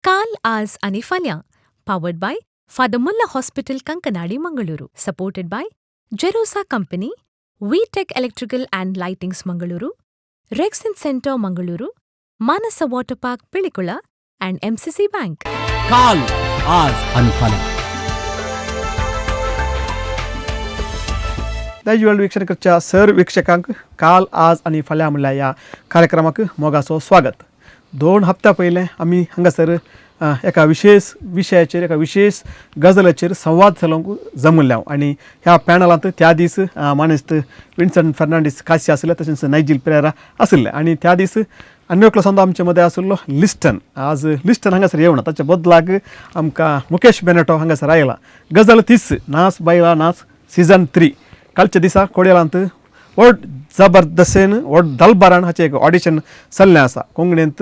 काल, आज आनी फाल्यां, powered by Father Muller Hospital, Kankanady, Mangaluru, supported by Jerosa company, V Tech Electrical and Lightings, Mangaluru, Rexin Centre, Mangaluru, Manasa Water Park, Pilikula and MCC Bank. काल, आज आनी फाल्यां. दायज वीक्षण करच्या सर वीक्षकांक काल, आज आनी फाल्यां म्हणल्यार ह्या कार्यक्रमाक मोगाचो स्वागत. 2 हप्त्या पयलें आमी हांगासर एका विशेश विशयाचेर, एका विशेश गजलाचेर संवाद चलोवंक जमुल्ले आनी ह्या पॅनलांत त्या दीस मानेस्त विन्सन फर्नांडीस काशी आशिल्ले, तशेंच नायजील पेरेरा आशिल्ले आनी त्या दीस आनी एकलो संदो आमचे मदें आशिल्लो लिस्टन. आज लिस्टन हांगासर येवना, ताच्या बदलाक आमकां मुकेश बेनेटो हांगासर आयला. गजल तीच, नाच बायला नाच सीझन 3. कालच्या दिसा कोडयेलांत व्हड जबरदस्तेन, व्हड दलबारान हाचें एक ऑडिशन चल्लें आसा. कोंकणींत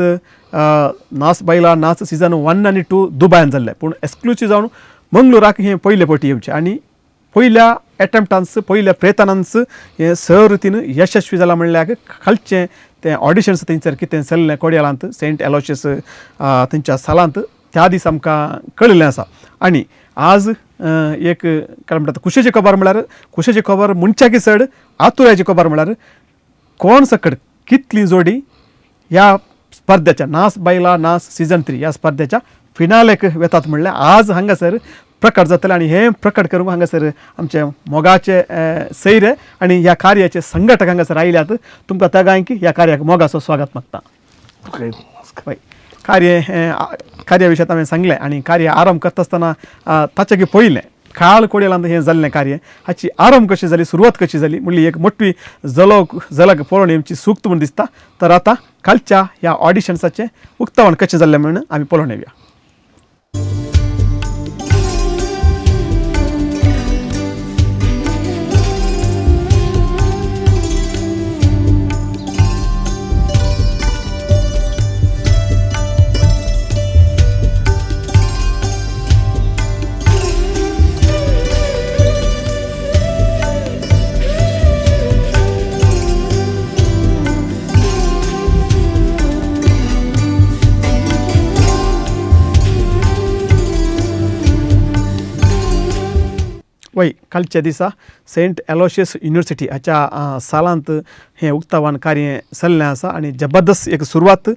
नाच बायला नाच सीझन 1 आनी 2 दुबायान जाल्लें, पूण एक्सक्लुसीव जावन मंगळुराक हें पयले फावटी येवचें आनी पयल्या एटेम्प्टांस, पयल्या प्रयत्नांच हें सहरितीन यशस्वी जालां. म्हणल्यार कालचें तें ऑडिशन्स थंयसर कितें चल्लें कोडयेलांत सेंट एलोशियस थंयच्या सालांत, त्या दीस आमकां कळिल्लें आसा. आनी आज एक काय म्हणटात, खुशेची खबर म्हळ्यार, खुशेची खबर म्हणच्याकी चड आतुरायची खबर म्हळ्यार, कोण सकट कितली जोडी ह्या स्पर्धेच्या नाच बायला नाच सीझन 3 ह्या स्पर्धेच्या फिनालेक वेतात म्हणल्यार आज हांगासर प्रकट जातलें. आनी हें प्रकट करूंक हांगासर आमचे मोगाचे सैरे आनी ह्या कार्याचे संघटक हांगासर आयल्यात. तुमकां तेगांयकी ह्या कार्याक मोगाचो स्वागत मागता. हय, कार्य हें कार्या विशयात हांवें सांगलें आनी कार्य आरंभ करता आसतना ताचे की पयलें काल कोडयेलांत हें जाल्लें कार्य, हाची आरंभ कशी जाली, सुरवात कशी जाली म्हणली एक मोठी जलक झलक पळोवन येवची सुक्त म्हूण दिसता. तर आतां कालच्या ह्या ऑडिशन्साचें उक्तावण कशें जाल्लें म्हूण आमी पळोवन येवया. वय, कालच्या दिसा सेंट एलोशियस युनिवर्सिटी हाच्या सालांत हें उक्तावण कार्य चल्लें आसा आनी जबरदस्त एक सुरवात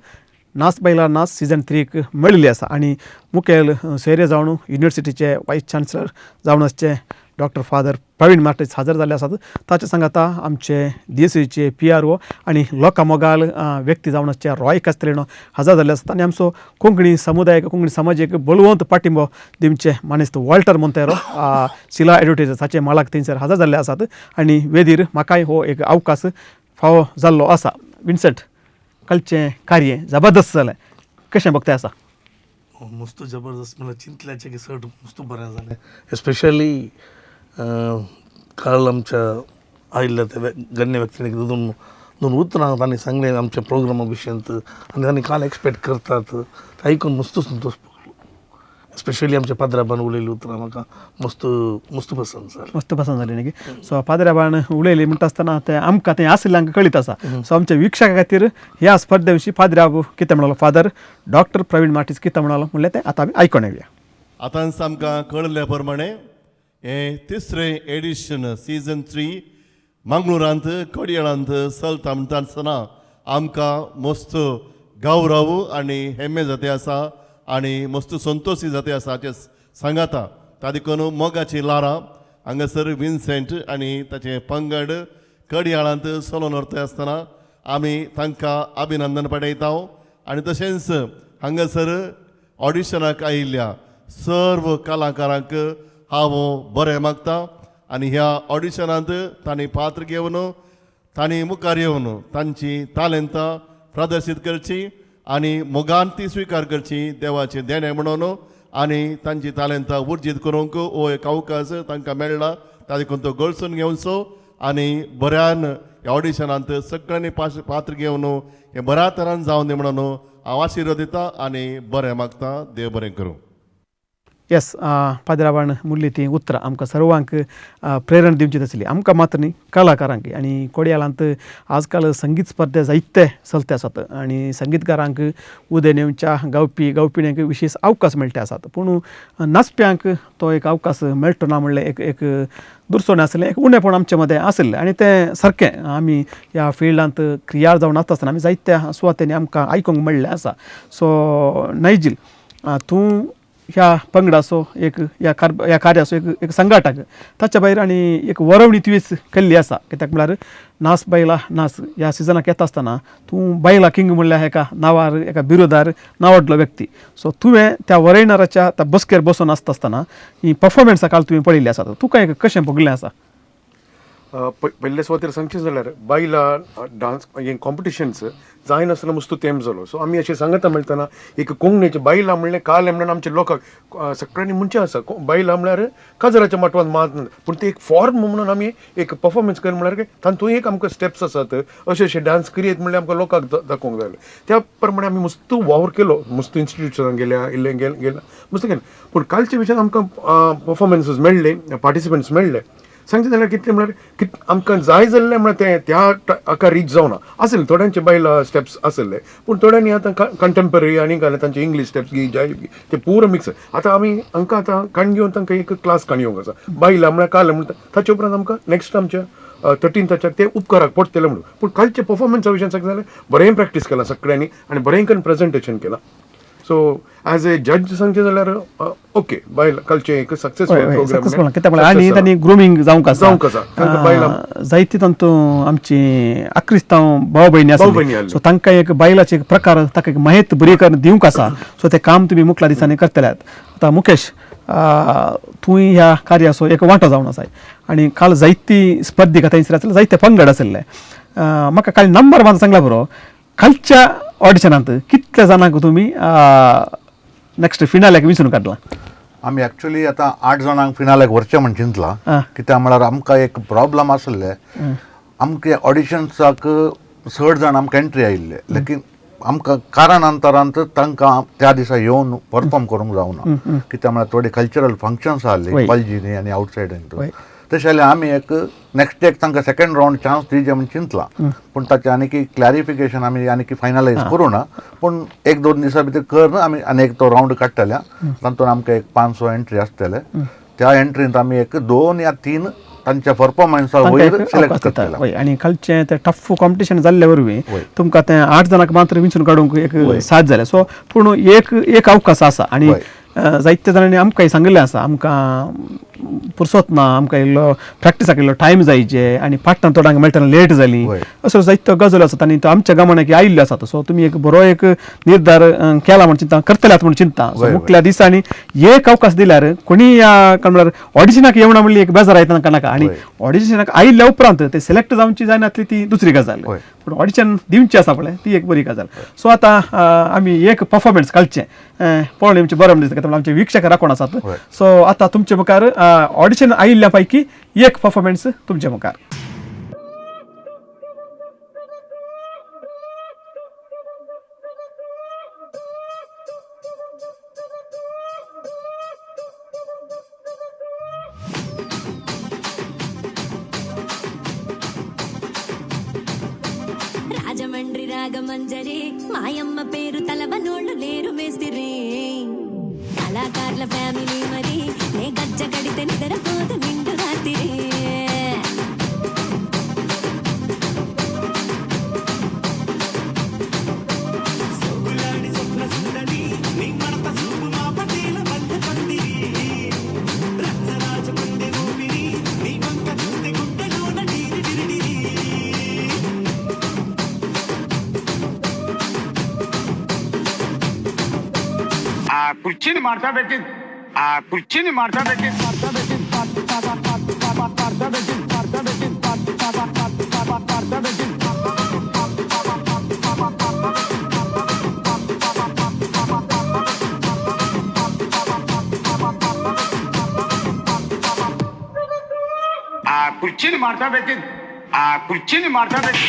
नाच बायला नाच सीझन 3क मेळिल्ली आसा. आनी मुखेल सोयरे जावन युनिवर्सिटीचे वायस चान्सलर जावन आसचे डॉक्टर फादर प्रवीण मार्टीस हाजर जाल्ले आसात. ताचे सांगाता आमचे डीएससीचे पीआरओ आनी लोकां मोगाल व्यक्ती जावन आसचे रॉय कास्त्रेनो हजर जाल्ले आसात. आनी आमचो कोंकणी समुदाय, कोंकणी समाजीक बळवंत पाठिंबो दिवचे मानेस्त वॉल्टर मोंतेरो, शिला एडवर्टायजर्स हाचे मालक थंयसर हजर जाल्ले आसात. आनी वेदीर म्हाकाय हो एक अवकाश फावो जाल्लो आसा. विन्संट, कालचें कार्य जबरदस्त जालें, कशें बघताय आसा? मस्त जबरदस्त म्हणल्यार चिंतल्याचें की चड मस्त बरें जालें. एस्पेशली काल आमच्या आयिल्ल्या त्या गण्य व्यक्तींनी दोन दोन उतरां तांणी सांगलें आमच्या प्रोग्रामा विशयांत आनी तांणी काल एक्सपेक्ट करतात तें आयकून मस्त संतोश भोगलो. स्पेशली आमच्या पाद्राबान उलयल्लीं उतरां म्हाका मस्त मस्त पसंत जालीं. मस्त पसंत जाली न्ही? सो पाद्र्याबान उलयली म्हणटा आसतना तें आमकां तें आशिल्ल्यांक कळीत आसा. सो आमच्या वीक्षका खातीर ह्या स्पर्धे विशीं पाद्र्याब कितें म्हणलो, फादर डॉक्टर प्रवीण मार्टीस कितें म्हणलो म्हणलें तें आतां आमी आयकून येवया. आतांच आमकां कळिल्ल्या प्रमाणे हें तिसरें एडिशन सीझन 3 मंगळुरांत कोडयेळांत चलता म्हणटा आसतना आमकां मस्त गौरव आनी हेम्मे जाते आसा आनी मस्त संतोशी जाते आसा हाचें सांगाता. ता देखून मोगाची लारां हांगासर विन्सेंट आनी ताचें पंगड कडयाळांत चलोवन व्हरता आसतना आमी तांकां अभिनंदन पाठयता. आनी तशेंच हांगासर ऑडिशनाक आयिल्ल्या सर्व कलाकारांक हांव बरें मागता आनी ह्या ऑडिशनांत तांणी पात्र घेवन तांणी मुखार येवन तांची तालेंतां प्रदर्शीत करची आनी मोगान ती स्विकार करची, देवाचें देणें म्हणून, आनी तांची तालेंतां उर्जीत करूंक हो एक अवकाश तांकां मेळ्ळा. ता देखून तो गळसून घेवचो आनी बऱ्यान ह्या ऑडिशनांत सगळ्यांनी पात्र घेवन हें बऱ्या तरान जावन दी म्हणून हांव आशिर्वाद दिता आनी बरें मागता. देव बरें करूं. येस, पाद्राबान मुल्ली ती उतरां आमकां सर्वांक प्रेरणा दिवची आसली, आमकां मात्र न्ही कलाकारांक. आनी कोडयालांत आजकाल संगीत स्पर्धा जायते चलते आसात आनी संगीतकारांक उदें येवच्या गावपी गावपिण्यांक विशेश अवकाश मेळटा आसात, पूण नाचप्यांक तो एक अवकाश मेळटो ना म्हणलें एक एक दुरसोणें आसलें, एक उणेपण आमचे मदें आशिल्लें. आनी तें सारकें आमी ह्या फिल्डांत क्रियाळ जावन आसता आसतना आमी जायत्या सुवातेंनी आमकां आयकूंक मेळ्ळें आसा. सो नायजील, तूं ह्या पंगडाचो एक ह्या कार्याचो एक एक संघाटक, ताच्या भायर आनी एक वरवणी तुवेंच केल्ली आसा, कित्याक म्हळ्यार नाच बायलां नाच ह्या सिजनाक येता आसतना तूं बायलां किंग म्हणल्यार एका नांवार एका बिरोदार नांवाडलो व्यक्ती. सो तुवें त्या वरयणाराच्या त्या बसकेर बसून आसता आसतना ही परफॉर्मन्सा काल तुवें पळयल्ली आसा, तुका एक कशें भोगलें आसा? पयले सुवातेर सांगचें जाल्यार बायलां डांस हें कॉम्पिटिशन्स जायनासतना मस्तो तेंप जालो. सो आमी अशें सांगता मेळटना एक कोंकणीचे बायलां म्हणलें कालें म्हणून आमच्या लोकांक सगळ्यांनी म्हणचें आसा बायलां म्हळ्यार काजराच्या माटवान मात, पूण ते एक फॉर्म म्हणून आमी एक परफॉर्मन्स कर म्हळ्यार तातूंत एक आमकां स्टेप्स आसात अशे अशे डांस करीत म्हणल्यार आमकां लोकांक दाखोवंक जाय. त्या प्रमाणे आमी मस्त वावर केलो, मस्त इन्स्टिट्यूशनान गेल्या इल्लें गेल्या मस्त केलें, पूण कालच्या विशयान आमकां परफॉर्मन्सीस मेळ्ळे, पार्टिसिपंट्स मेळ्ळे. सांगचें जाल्यार कितलें म्हळ्यार आमकां जाय जाल्लें म्हळ्यार तें त्या हाका रीच जावना आसलें, थोड्यांचे बायलां स्टेप्स आसले, पूण थोड्यांनी आतां कंटेम्पररी आनी घालें तांचे इंग्लीश स्टेप्स गी जाय ते पुरो मिक्स. आतां आमी हांकां आतां काणयेवन तांकां एक क्लास काणयेवंक आसा बायलां म्हळ्यार कालें म्हणटा, ताचे उपरांत आमकां नेक्स्ट आमच्या 13थाच्या ते उपकाराक पडटलें म्हणून. पूण कालचे परफॉर्मन्सा विशयान सांगलें जाल्यार बरें प्रॅक्टीस केलां सगळ्यांनी आनी बरें करून प्रेजेंटेशन केलां. सो एज ए जज सांगचें जाल्यार ओके बायल कालचें एक सक्सेसफूल प्रोग्राम कित्याक म्हळ्यार आनी तांणी ग्रुमींग जावंक आसा, जावंक आसा तांकां बायलां जायती तातूंत आमची आक्रिस्तांव भाव भयणी आसा, सो तांकां एक बायलाचे एक प्रकार ताका एक माहिती बरी करून दिवंक आसा. सो तें काम तुमी मुखल्या दिसांनी करतल्यात. आतां मुकेश, तूं ह्या कार्याचो एक वांटो जावन आसाय आनी काल जायती स्पर्धिका थंयसर आसले, जायते पंगड आशिल्ले. म्हाका काल नंबर मात सांगला बरो, कालच्या ऑडिशनांत कितल्या जाणांक तुमी नेक्स्ट फिनाल्याक विंचून काडला? आमी एक्चुअली आतां 8 जाणांक फिनाल्याक व्हरचें म्हण चिंतलां, कित्याक म्हळ्यार आमकां एक प्रॉब्लम आसले, आमचे ऑडिशन्साक चड जाण आमकां एंट्री आयिल्ले, लेकीन आमकां कारणांतरांत तांकां त्या दिसा येवन परफॉर्म करूंक जावना, कित्याक म्हळ्यार थोडे कल्चरल फंक्शन्स आहले कॉलेजीनी आनी आवटसायड. तशें जाल्यार आमी एक नेक्स्ट एक तांकां सेकंड रावंड चान्स दिवचें म्हण चिंतलां, पूण ताचें आनी की क्लॅरिफिकेशन आमी आनी की फायनलायज करूं ना, पूण 1-2 दिसां भितर करून आमी आनी एक तो रावंड काडटले, तातूंत आमकां एक 500 एंट्री आसतले, त्या एंट्रींत आमी एक 2 या 3 तांच्या परफॉर्मन्सा वयर सिलेक्ट करतले. आनी कालचें तें टफ कॉम्पिटिशन जाल्ले वरवीं तुमकां तें 8 जाणांक मात्र विंचून काडूंक एक साथ जालें. सो पूण एक एक अवकाश आसा आनी जायते जाणांनी आमकां सांगिल्लें आसा आमकां पुरसोत ना, आमकां इल्लो प्रॅक्टिसाक इल्लो टायम जायचे आनी पाटणां थोड्यांक मेळटना लेट जाली, असो जायतो गजाली आसात आनी तो आमच्या गमनाक आयिल्लो आसा. सो तुमी एक बरो एक निर्धार केला म्हण चिंता करतल्यात म्हण चिंता. सो मुखल्या दिसांनी एक अवकाश दिल्यार कोणी ह्या म्हळ्यार ऑडिशनाक येवना म्हणली एक बेजार येतना नाका, आनी ऑडिशनाक आयिल्ल्या उपरांत ते सिलेक्ट जावची जायनातली ती दुसरी गजाल, पूण ऑडिशन दिवची आसा पळय ती एक बरी गजाल. सो आतां आमी एक परफॉर्मन्स कालचें पळोवन आमचें बरें म्हण दिसता, आमचे वीक्षक राखून आसात. सो आतां तुमचे मुखार ऑडिशन आयिल्ल्या पैकी एक परफॉर्मन्स तुमचे मुखार. రాజమండ్రి రాగమంజరి మాయమ్మ పేరు తలవనోళ్ళు లేరు మేస్తిరి, కళాకారుల ఫ్యామిలీ మరి నే గజ్జ కడితే నిద్రపోదు నిండు రాత్రి. కుర్చీని మార్చబెట్టింది, ఆ కుర్చీని మార్చబెట్టింది, ఆ కుర్చీని మార్చబెట్టింది, ఆ కుర్చీని మార్చబెట్టింది.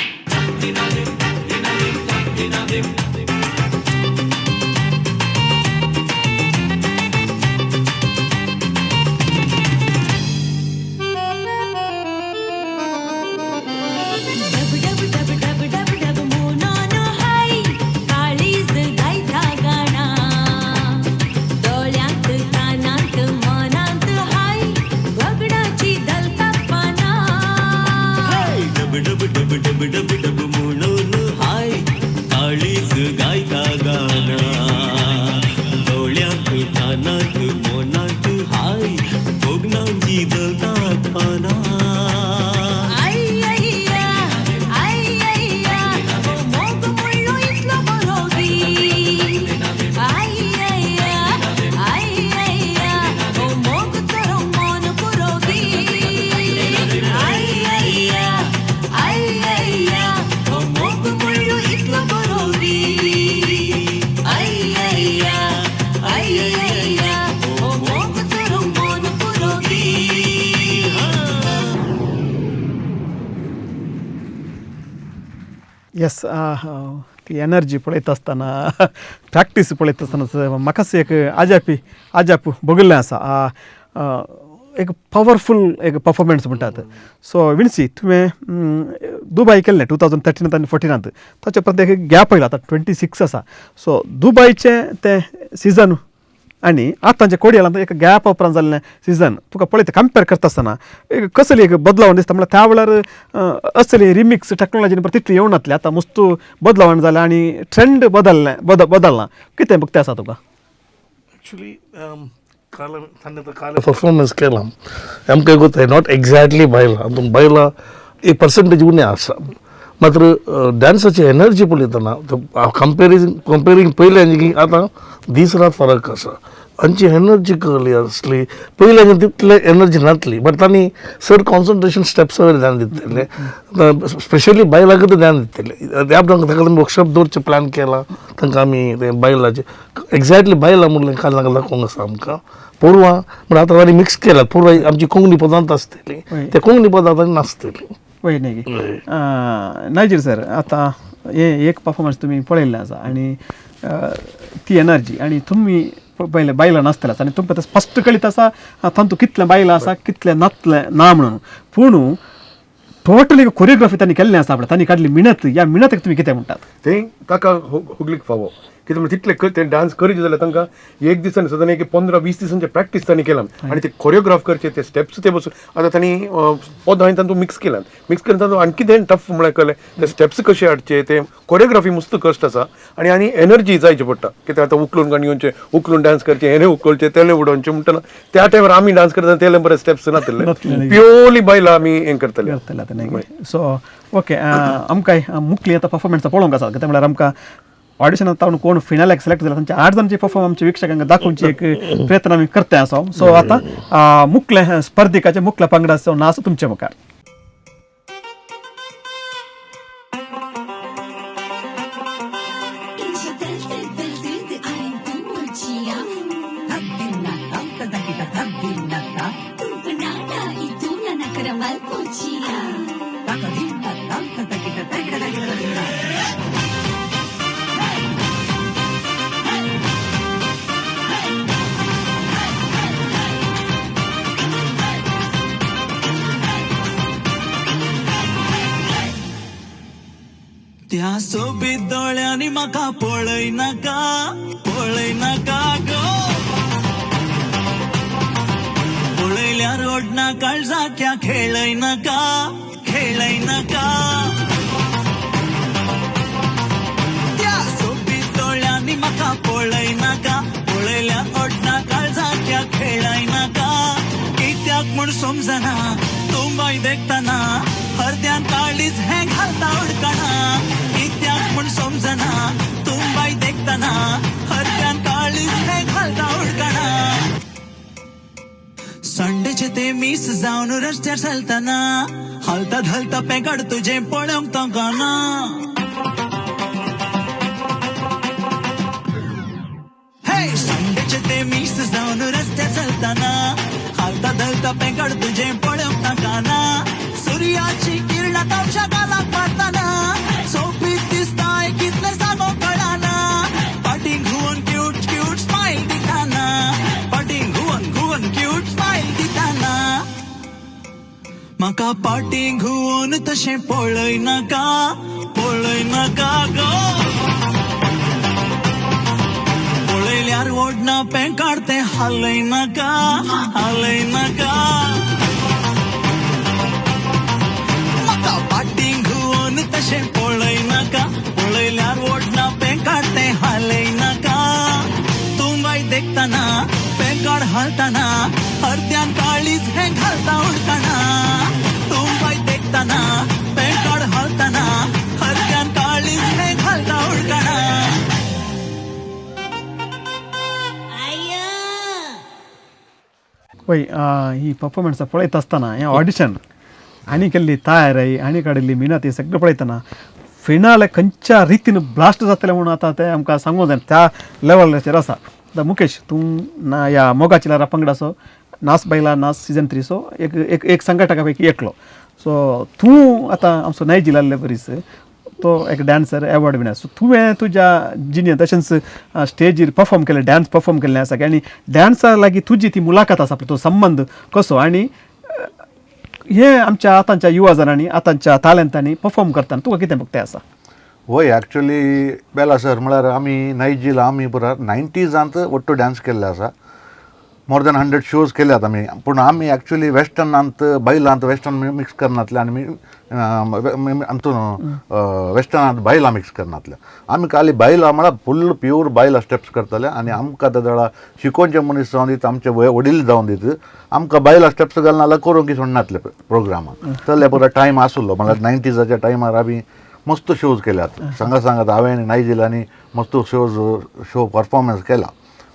येस, ती एनर्जी पळयता आसतना, प्रॅक्टीस पळयता आसतना म्हाकाच एक आजापी आजाप भोगिल्लें आसा. एक पॉवरफूल एक पफॉर्मन्स म्हणटात. सो विन्सी, तुवें दुबय केल्लें 2013 आनी 14, ताचे उपरांत एक गॅप आयलो, आतां 26 आसा. सो दुबयचें तें सिजन आनी आतांचें कोडियालांत एक गॅप उपरांत जाल्लें सिजन तुका पळयता कंपेर करता आसतना एक कसली एक बदलावण दिसता? म्हणल्यार त्या वेळार असली रिमिक्स टॅक्नोलॉजी तितली येवनातली, आतां मस्तू बदलावण जालें आनी ट्रेंड बदललें बदललां, कितें बघते आसा तुका? एक्चुली काल तांणी काल परफॉर्मन्स केला आमकां गोत not exactly बायलां, बायलां एक पर्संटेज उणें आसा, मात्र डांसाची एनर्जी पळयतना कंपेरींग पयलें आतां दीस रात फरक आसा. आमची एनर्जी कसली आसली पयलीं तितले एनर्जी नासली, बट तांणी चड कॉन्सन्ट्रेशन स्टेप्सार ध्यान दितले, स्पेशली बायलांकूच ध्यान दितले. त्या ताका आमी वर्कशॉप दवरचें प्लॅन केलां, तांकां आमी तें बायलांचें एक्झॅक्टली बायलां म्हणलें काल तांकां दाखोवंक आसा आमकां. पोरवां म्हण आतां तांणी मिक्स केल्यात, पोरवां आमची कोंकणी पदांत आसतली, ते कोंकणी पदांत नासतली. वय न्ही नायजीर सर, आतां हे एक परफॉर्मन्स तुमी पळयल्लें आसा आनी ती एनर्जी आनी तुमी पयलें बायलां नासतलें आसा आनी तुमकां तें स्पश्ट कळीत आसा तातूंत कितलें बायलां आसा कितलें नातलें ना म्हणून, पूण टोटली कोरियोग्राफी तांणी केल्लें आसा पळय, तांणी काडली मिनत, ह्या मिनतीक तुमी कितें म्हणटात? तें ताका हुगलीक फावो कितें म्हणल्यार तितले ते डांस करीत जाल्यार तांकां एक दिसान सुद्दां एक 15-20 दिसांचे प्रॅक्टीस तांणी केलां आनी ते कोरियोग्राफ करचे ते स्टेप्स ते बसून आतां तांणी पदां तांतूं मिक्स केलां, मिक्स करून तातूंत आणखी तें टफ म्हळ्यार कळ्ळें ते स्टेप्स कशे हाडचे, ते कोरियोग्राफी मस्त कश्ट आसा आनी आनी एनर्जी जायची पडटा कित्याक आतां उखलून गाणी येवचें, उखलून डांस करचें, हेणें उखलचें तेणें उडोवचें म्हणटना त्या टायमार आमी डांस करतना तेले बरे स्टेप्स नासले, प्योरली बायलां आमी हें करतले. सो ओके, आमकां मुखली आतां परफॉर्मन्स पळोवंक आसा, कित्याक म्हळ्यार आमकां ऑडिशनात तावन कोण फिनालाक सिलेक्ट जाला तांच्या 8 जाणांची परफॉर्म आमच्या वीक्षकांक दाखोवची एक प्रयत्न आमी करता आसा. सो आतां मुखले स्पर्धिकाचे मुखल्या पंगडाचो नाच तुमचे मुखार. त्या सोबीत दोळ्यांनी म्हाका पळय नाका, पळय नाका गो, पळयल्यार ओडना काळजाक्या खेळय नाका, खेळय नाका. त्या सोबीत दोळ्यांनी म्हाका पळय नाका, पळयल्यार ओडना काळजाक्या खेळय नाका. कित्याक म्हूण समजना तूं बाय देखतना हरद्यान काळीज हें घालता उडकणा, कित्याक म्हूण समजना तूं बाय देखतना हरद्यान काळीज हें घालता उडकणा. संडेचे ते मीस जावन रस्त्यार चलतना हालता धलता पेंकड तुजें पळोवंक तांकां ना. संडेचे ते मीस जावन रस्त्यार चलतना हालता धलता पेंकड तुजें पळोवंक तांकां ना. सुर्याची किरणां तापशा गालाक मारतना सोबीत दिसताय कितलें सांगो कळना. फाटीं घुंवन क्यूट क्यूट स्मायल दिताना, फाटीं घुंवन घुंवन क्यूट स्मायल दिताना. म्हाका फाटीं घुंवन तशें पळय नाका, पळय नाका गो, पळयल्यार ओडना पेंकाड तें हालय नाका, हालय नाका. फाटीं घुंवन तशें पळय नाका, पळयल्यार ओडना पेंकाड तें हालय नाका. तूं बाय देखतना पेंकाड हालतना हरद्यान काळीज हें घालता उडकणा. तूं बाय देखतना पेंकाड हालतना हरद्यान काळीज हें घालता उडकणा. वय ही परफॉर्मन्स पळयता आसतना हें ऑडिशन आनी केल्ली तयारी आनी काडिल्ली मिनत हे सगळें पळयतना फिनाले खंयच्या रितीन ब्लास्ट जातलें म्हणून आतां तें आमकां सांगूंक जायना, त्या लेवलाचेर आसा. आतां मुकेश, तूं ना ह्या मोगाची ल्हारां पंगडाचो नाच बायलां नाच सिजन 3 एक एक एक संघटका पैकी एकलो, सो तूं आतां आमचो नायजील आहले बरीच तो एक डांसर एवॉर्ड विनर. सो तुवें तुज्या जिणेंत तशेंच स्टेजीर परफॉर्म केलें, डांस परफॉर्म केल्लें आसा आनी डांसा लागीं तुजी ती मुलाखत आसा पळय, तो संबंद कसो आनी हे आमच्या आतांच्या युवा जणांनी आतांच्या तालेंतांनी परफॉर्म करतना तुका कितें बघते आसा? वय एक्चुली बेला सर म्हळ्यार आमी नायजीला आमी पुरा 90s वट्टू डांस केल्ले आसा. मोर दॅन 100 शोज केल्यात आमी. पूण आमी एक्चुली वेस्टर्नांत बायलांत वेस्टर्न मिक्स करनातले आनी हातून वेस्टर्नांत बायलां मिक्स करनातले. आमी खाली बायलां म्हळ्यार फुल प्युअर बायलां स्टेप्स करताले आनी आमकां त्या वेळार शिकोवचे मनीस जावन दीत, आमचे वडील जावन दीत, आमकां बायलां स्टेप्स घालना जाल्यार करूंक सोडनातले प्रोग्रामाक. चल्ले पुरो टायम आसलो म्हळ्यार 90s टायमार आमी मस्त शोज केल्यात. सांगा सांगात हांवें नायजीलांनी मस्त शोज शो परफॉर्मन्स केला.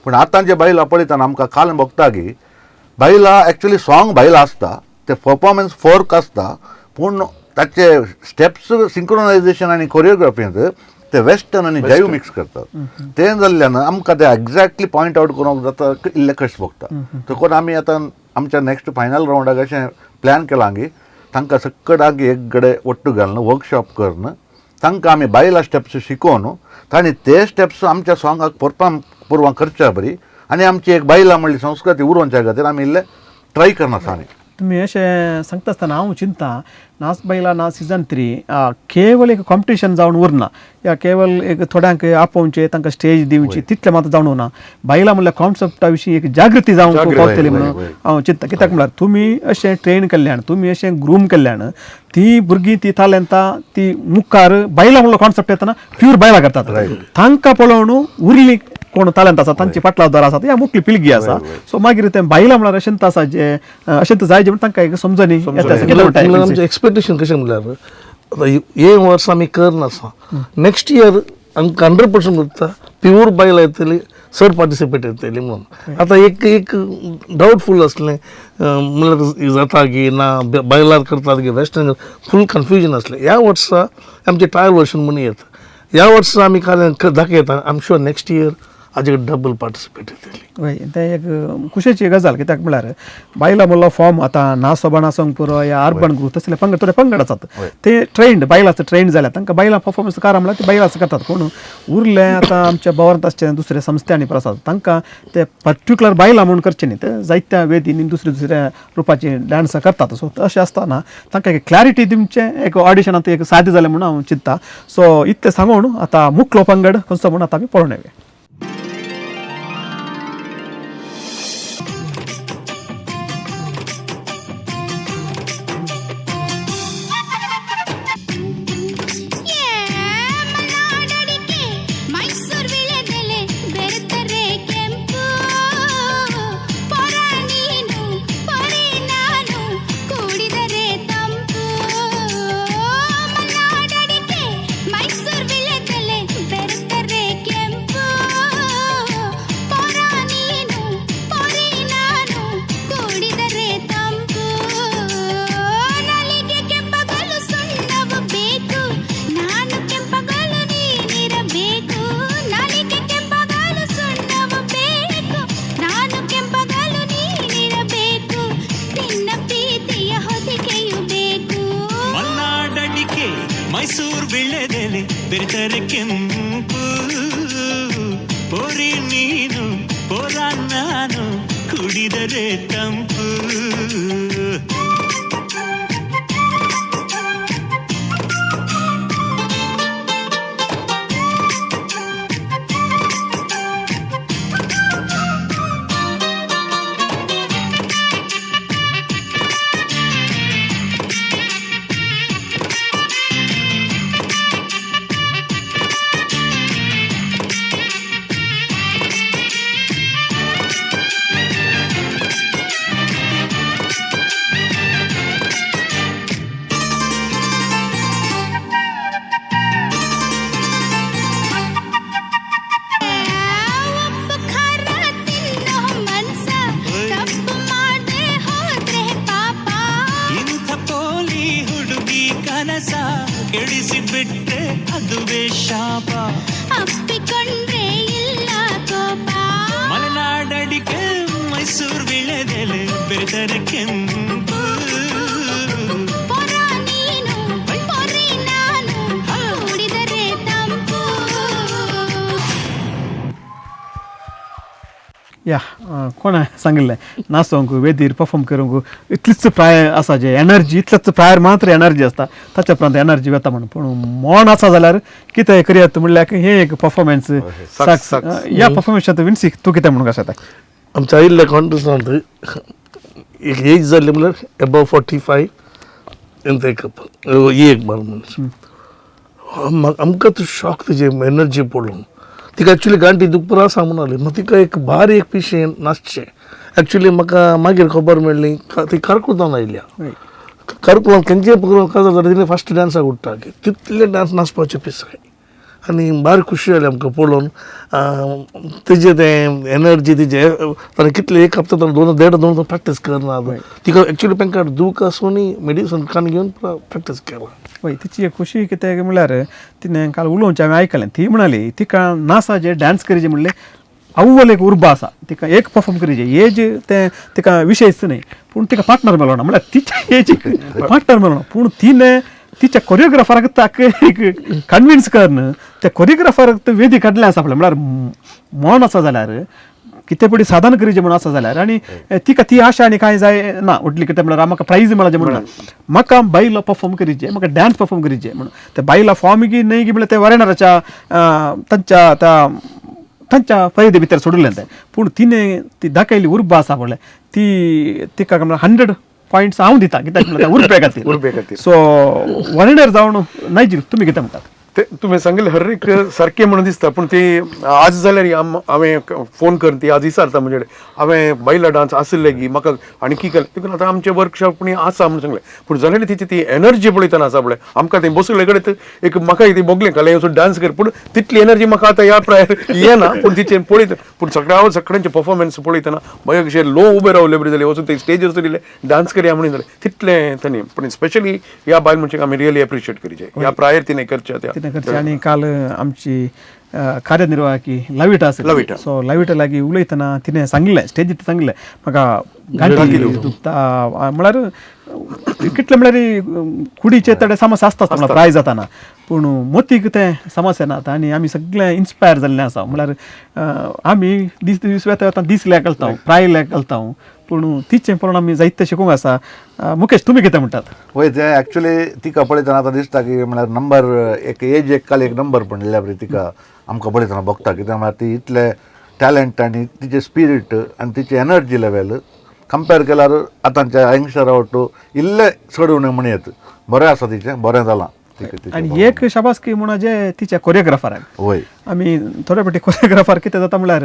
पूण आतांचे बायलां पळयतना आमकां काल भोगता की बायलां एक्चुली सॉंग बायलां आसता, ते परफॉर्मन्स फर्क आसता, पूण ताचे स्टेप्स सिंक्रोनायझेशन आनी कोरियोग्राफींत ते वेस्टर्न आनी जैव मिक्स करतात. तें जाल्ल्यान आमकां ते एग्जॅक्टली पॉयंट आवट करूंक जाता, इल्लें कश्ट भोगता. देखून आमी आतां आमच्या नेक्स्ट फायनल रावंडाक अशें प्लॅन केलां की तांकां सकडाक एक कडेन ಒಟ್ಟು घालून वर्कशॉप करून तांकां आमी बायलां स्टेप्स शिकोवन तांणी ते स्टेप्स आमच्या सॉंगाक परफॉर्म पुरवां करच्या बरी आनी आमची एक बायलां म्हणली संस्कृती उरोवच्या खातीर आमी इल्लें ट्राय करना आसा. तुमी अशें सांगता आसतना हांव चिंता नाच बायलां नाच सिजन 3 केवल एक कॉम्पिटिशन जावन उरना या केवल एक थोड्यांक आपोवचें तांकां स्टेज दिवची तितलें मात्र जावन उरना. बायलां म्हणल्यार कॉन्सेप्टा विशीं एक जागृती जावंक पावतली म्हणून हांव चिंता. कित्याक म्हणल्यार तुमी अशें ट्रेन केल्ल्यान, तुमी अशें ग्रूम केल्ल्यान ती भुरगीं ती तालेंतां ती मुखार बायलां म्हणलो कॉन्सेप्ट येतना प्यूर बायलां करतात. तांकां पळोवन उरली कोण तालेंत आसा तांची पाटलावदार आसा या मुखली पिळगी आसा. सो मागीर तें बायलां म्हणल्यार अशेंच आसा जे अशेंच जाय जे म्हण तांकां एक समजणी येता. आमचें एक्सपेक्टेशन कशें म्हणल्यार आतां हे वर्स आमी करनासा, नेक्स्ट इयर आमकां 100% उरता प्युअर बायलां येतली, चड पार्टिसिपेट येतली म्हणून. आतां एक एक डावटफूल आसलें म्हणल्यार जाता की ना, बायलां करतात की वेस्टर्न, फूल कन्फ्युजन आसलें. ह्या वर्सा आमचें ट्रायल वर्शन म्हणून येता, ह्या वर्सा आमी काल दाखयता. I am sure next year हाजे डबल पार्टिसिपेट येतली. वय तें एक खुशेची गजाल. कित्याक म्हणल्यार बायलां म्हणलो फॉर्म आतां नासोबा नासोंक पुरो या अर्बन ग्रुप तसले पंगड थोडे पंगड आसात ते ट्रेंड बायलांचो ट्रेंड जाल्यार तांकां बायलां परफॉर्मन्स कारा म्हणल्यार ते बायलांच करतात. कोण उरले आतां आमच्या भवरांत आसचे दुसऱ्या संस्थांनी पण आसात तांकां ते पर्टिक्युलर बायलां म्हणून करचे न्ही, ते जायत्या वेदींनी दुसऱ्या दुसऱ्या रुपाची डांस करतात. सो अशें आसतना तांकां एक क्लॅरिटी दिवचें एक ऑडिशनांत एक सादें जालें म्हणून हांव चिंत्ता. सो इतलें सांगून आतां मुखलो पंगड खंयचो म्हणून आतां आमी पळोवन येवया. ಕೆಂಪು ಪೊರ ನೀನು ಪೊರೆ ನಾನು ಕೂಡಿದರೆ या कोणा सांगिल्लें नाचोंक वेदीर परफॉर्म करूंक इतलीच प्राय आसा जे एनर्जी इतलेच प्रायर मात्र एनर्जी आसता ताच्या उपरांत एनर्जी वता म्हणून पूण मोण आसा जाल्यार कितें करयात म्हणल्यार हें एक परफॉर्मन्स ह्या परफॉर्मन्सांत विन्सी तूं कितें म्हणूंक आसा? आमच्या आयिल्ल्या कॉन्टेस्टांत एक एज जाल्ली म्हणल्यार एबव 45 एक एक बाल मनीस आमकां तो शॉक तिजे एनर्जी पळोवन. तिका एक्चुली गांठी दुखपा आसा म्हणाली मागीर तिका एक बारीक पिशें नाचचें. एक्चुली म्हाका मागीर खबर मेळ्ळी ती कारकुळान आयल्या. कारकुळान खंयचेय प्रोग्राम काजार जाल्यार तिणें फास्ट डांसाक उठ्ठा तितले डांस नाचपाचे पिसाय आनी बारीक खुशी जाली आमकां पळोवन. तिजें तें एनर्जी तिजें ताणें कितले एक हप्ता ताणें दोन देड दोन प्रॅक्टीस करना. तिका एक्चुली पेंकाट दूख आसूनय मेडिसन कान घेवन प्रॅक्टीस केला. हय तिची एक खुशी कितें म्हणल्यार तिणें काल उलोवचें हांवें आयकलें. ती म्हणाली तिका नासा जे डांस करीजे म्हणलें अव्वल एक उर्बा आसा तिका एक परफॉर्म करीजे एज तें तिका विशयच न्हय पूण तिका पार्टनर मेळना म्हणल्यार तिच्या एजीक पार्टनर मेळना पूण तिणें तिच्या कोरियोग्राफराक ताका एक कन्विन्स करून त्या कोरियोग्राफराक वेदी काडलें आसा आपलें. म्हणल्यार मोन आसा जाल्यार कितें पडी साधन करीजे म्हणून आसा जाल्यार आनी तिका ती आशा आनी कांय जाय ना व्हडली कितें म्हणल्यार म्हाका प्रायज मेळचे म्हणून म्हाका बायलो परफॉर्म करीजे म्हाका डांस परफॉर्म करीजे म्हणून ते बायला फॉर्म की न्हय की म्हणल्यार ते वरेणाराच्या तांच्या त्या तांच्या परिधे भितर सोडिल्लें तें. पूण तिणें ती दाखयली उर्बा आसा पळय ती तिका म्हणल्यार 100 पॉयंट्स हांव दिता कित्याक म्हणल्यार उर्बे खातीर उर्बे खातीर. सो वरेणार जावन नायजील तुमी कितें म्हणटात? ते तुवें सांगिल्लें हर एक सारकें म्हणून दिसता पूण ती आज जाल्यार हांवें फोन करून ती आज विचारता म्हणजे हांवें बायला डांस आशिल्ले की म्हाका आनी की केलें देखून आतां आमचें वर्कशॉप आसा म्हणून सांगलें. पूण जाल्यार तिची ती एनर्जी पळयतना आसा पळय आमकां ती बसले कडेन एक म्हाकाय ती भोगलें काल वचून डांस कर पूण तितली एनर्जी म्हाका आतां ह्या प्रायर येना. पूण तिचें पळयता पूण सगळ्या सगळ्यांचे परफॉर्मन्स पळयतना मागीर कशें लो उबे रावले बरी जाले वचून ते स्टेजीर वचून इल्लें डांस करया म्हणून जालें तितलें तांणी. पूण स्पेशली ह्या बायल मनशाक आमी रियली एप्रिशिएट करचें ह्या प्रायर तिणें करचें त्या. आनी काल आमची कार्यनिर्वाहकी लविटा आसली सो लविटा लागीं उलयतना तिणें सांगिल्लें स्टेजीर सांगिल्लें म्हाका गांठी दुखता म्हळ्यार कितलें म्हळ्यार कुडीचे थोडे समस्या आसता म्हणल्यार प्राय जाताना पूण मोतीक तें समस्या ना आनी आमी सगळे इन्स्पायर जाल्ले आसा. म्हळ्यार आमी दीस दीस वेता वेता दीस लेक घालता प्राय लेक घालता पूण तिचें पळोवन आमी जायते शिकूंक आसा. मुकेश तुमी कितें म्हणटात? वय तें एक्चुली तिका पळयतना आतां दिसता की म्हळ्यार नंबर एक एज एक काल एक नंबर म्हणिल्ल्या बरी तिका आमकां पळयतना भोगता कित्याक म्हळ्यार ती इतले टॅलंट आनी तिचे स्पिरीट आनी तिची एनर्जी लेवल कंपेर केल्यार आतांच्या यंगस्टरा वट्टू इल्लें चड उणें म्हणयत बरें आसा तिचें बरें जालां. आनी एक शाबासकी म्हणजे तिच्या कोरियोग्राफराक. वय आमी थोडे फावटी कोरियोग्राफर कितें जाता म्हणल्यार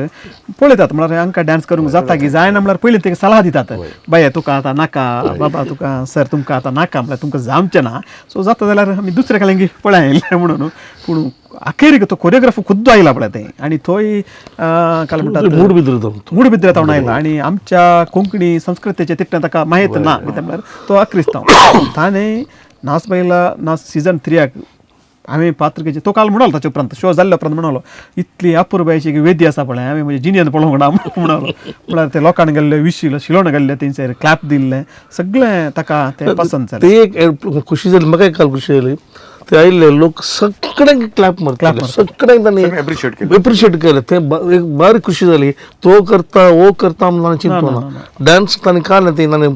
पळयतात म्हणल्यार हांकां डांस करूंक जाता की जायना म्हणल्यार पयलीं तेका सलाह दितात बाये तुका आतां नाका बाबा तुका सर तुमकां आतां नाका म्हणल्यार तुमकां जावचें ना सो जाता जाल्यार आमी दुसरे कडेन पळय आयिल्लें म्हणून. पूण अखेरीक तो कोरियोग्राफर खुद्द आयला पळय तें आनी थंय काल म्हणटात मूडबिद्रे तावन आयला आनी आमच्या कोंकणी संस्कृतीचें तितलें ताका माहीत ना कितें म्हणल्यार तो अक्रिस्तांव ताणें नाच बायला नाच सिजन 3 हांवें पात्र घेतलें. तो काल म्हणलो ताचे उपरांत शो जाल्ल्या उपरांत म्हणलो इतली अपुरबायेची वेदी आसा पळय हांवें म्हजे जिणेन पळोवंक ना म्हणलो. म्हळ्यार ते लोकांनी गेल्ले विशील शिलोण गेल्ले तेंचेर क्लॅप दिल्लें सगळें ताका तें पसंत जालें. ते एक खुशी जाली म्हाका काल खुशी जाली ते आयिल्ले लोक सगळ्यांक क्लॅप मारताले सगळ्यांक तांणी एप्रिशिएट केलें. ते एक बारीक खुशी जाली तो करता वो करता म्हणून चिंतू ना डांस तांणी काडलें ते तांणी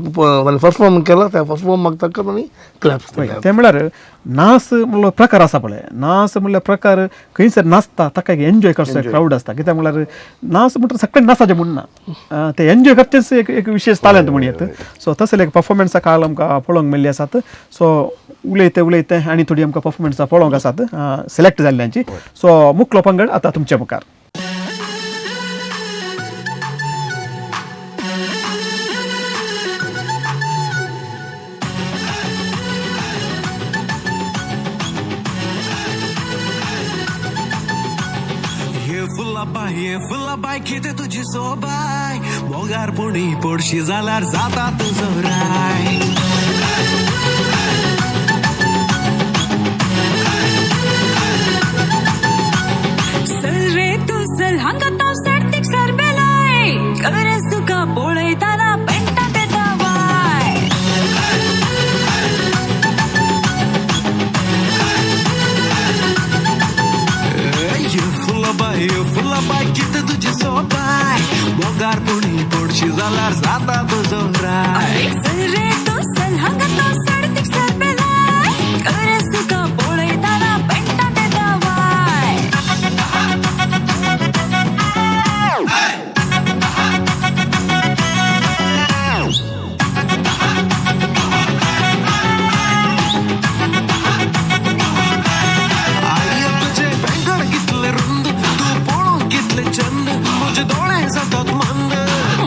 परफॉर्म केला त्या परफॉर्माक ताका तांणी क्लॅप. ते म्हळ्यार नाच म्हणलो प्रकार आसा पळय नाच म्हणल्यार प्रकार खंयसर नाचता ताका एक एन्जॉय करचो क्रावड आसता कित्याक म्हणल्यार नाच म्हणटा सगळें नाचाचें म्हणना ते एन्जॉय करचेच एक एक विशेश तालेंत म्हणयत. सो तसले एक परफॉर्मन्सा काल आमकां पळोवंक मेळ्ळी आसात. सो उलयते उलयते आनी थोडी आमकां परफॉर्मन्सां पळोवंक आसात सिलेक्ट जाल्ल्यांची. सो मुकलो पंगड आतां तुमच्या मुखार. फुलाबाय कितें तुजी सोबाय मोगार पुणी पडशी जाल्यार जाता तुजो राय. चल रे तूं चल हांगा हांव साडतीक सरबेलाय गरज तुका पळयतना पेंटा तेता वाय. फुलाबाय फुलाबाय कितें तुजी सोबाय मोगार पडशी जाल्यार जाता तुजो राय. चल रे तूं चल हांगा तो साडतीक सरपेलाय गरज तुका पळयतना पेंटा ते दावाय. आई तुझे बेंगण कितले रुंद, तूं पळोवंक कितले चंद, म्हजे दोळे जातात मंद,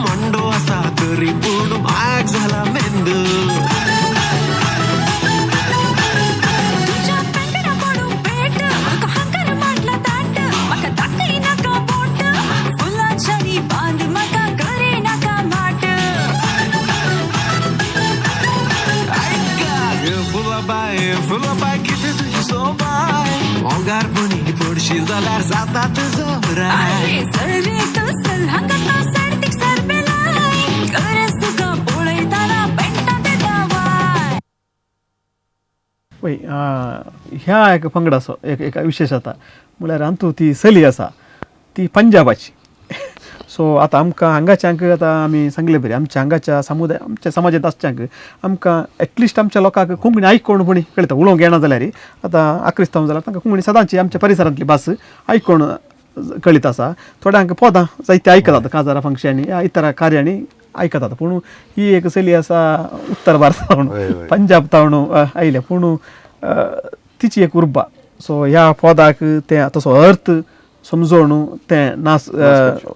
मांडो आसा तरी पूण माग जाला मेंद. तुज्या पेंगडा पडूं पेट तुका हांकर मांडला ताट म्हाका दाखय नाका बोट फुलांच्यानी बांद म्हाका करे नाका माट. फुलाबाय फुलाबाय कितें तुजी सोबाय, मोगार पुणी पडशी जाल्यार जाता तुजो राय. अरे चल रे तूं चल हांगा तो साडतीक सरपेलाय गरज तुका पळयतना पेंटा ते दावाय. पळय ह्या एक पंगडाचो एक एक विशेश आतां म्हळ्यार आमतू ती चली आसा ती पंजाबाची. सो आतां आमकां हांगाच्यांक आतां आमी सांगले बरें आमच्या हांगाच्या समुदाय आमच्या समाजांत आसच्यांक आमकां एटलिस्ट आमच्या लोकांक कोंकणी आयकोण पुणी कळटा उलोवंक येना जाल्यार आतां आक्रिस्तांव जाल्यार तांकां कोंकणी सदांची आमच्या परिसरांतली भास आयकोण कळीत आसा. थोड्यांक पदां जायते आयकतात काजारा फंक्शनी या इतर कार्यांनी आयकतात पूण ही एक चली आसा उत्तर भारतावन पंजाब तावन आयल्या पूण तिची एक उर्बा. सो ह्या पदाक तें तसो अर्थ समजोवन तें नाच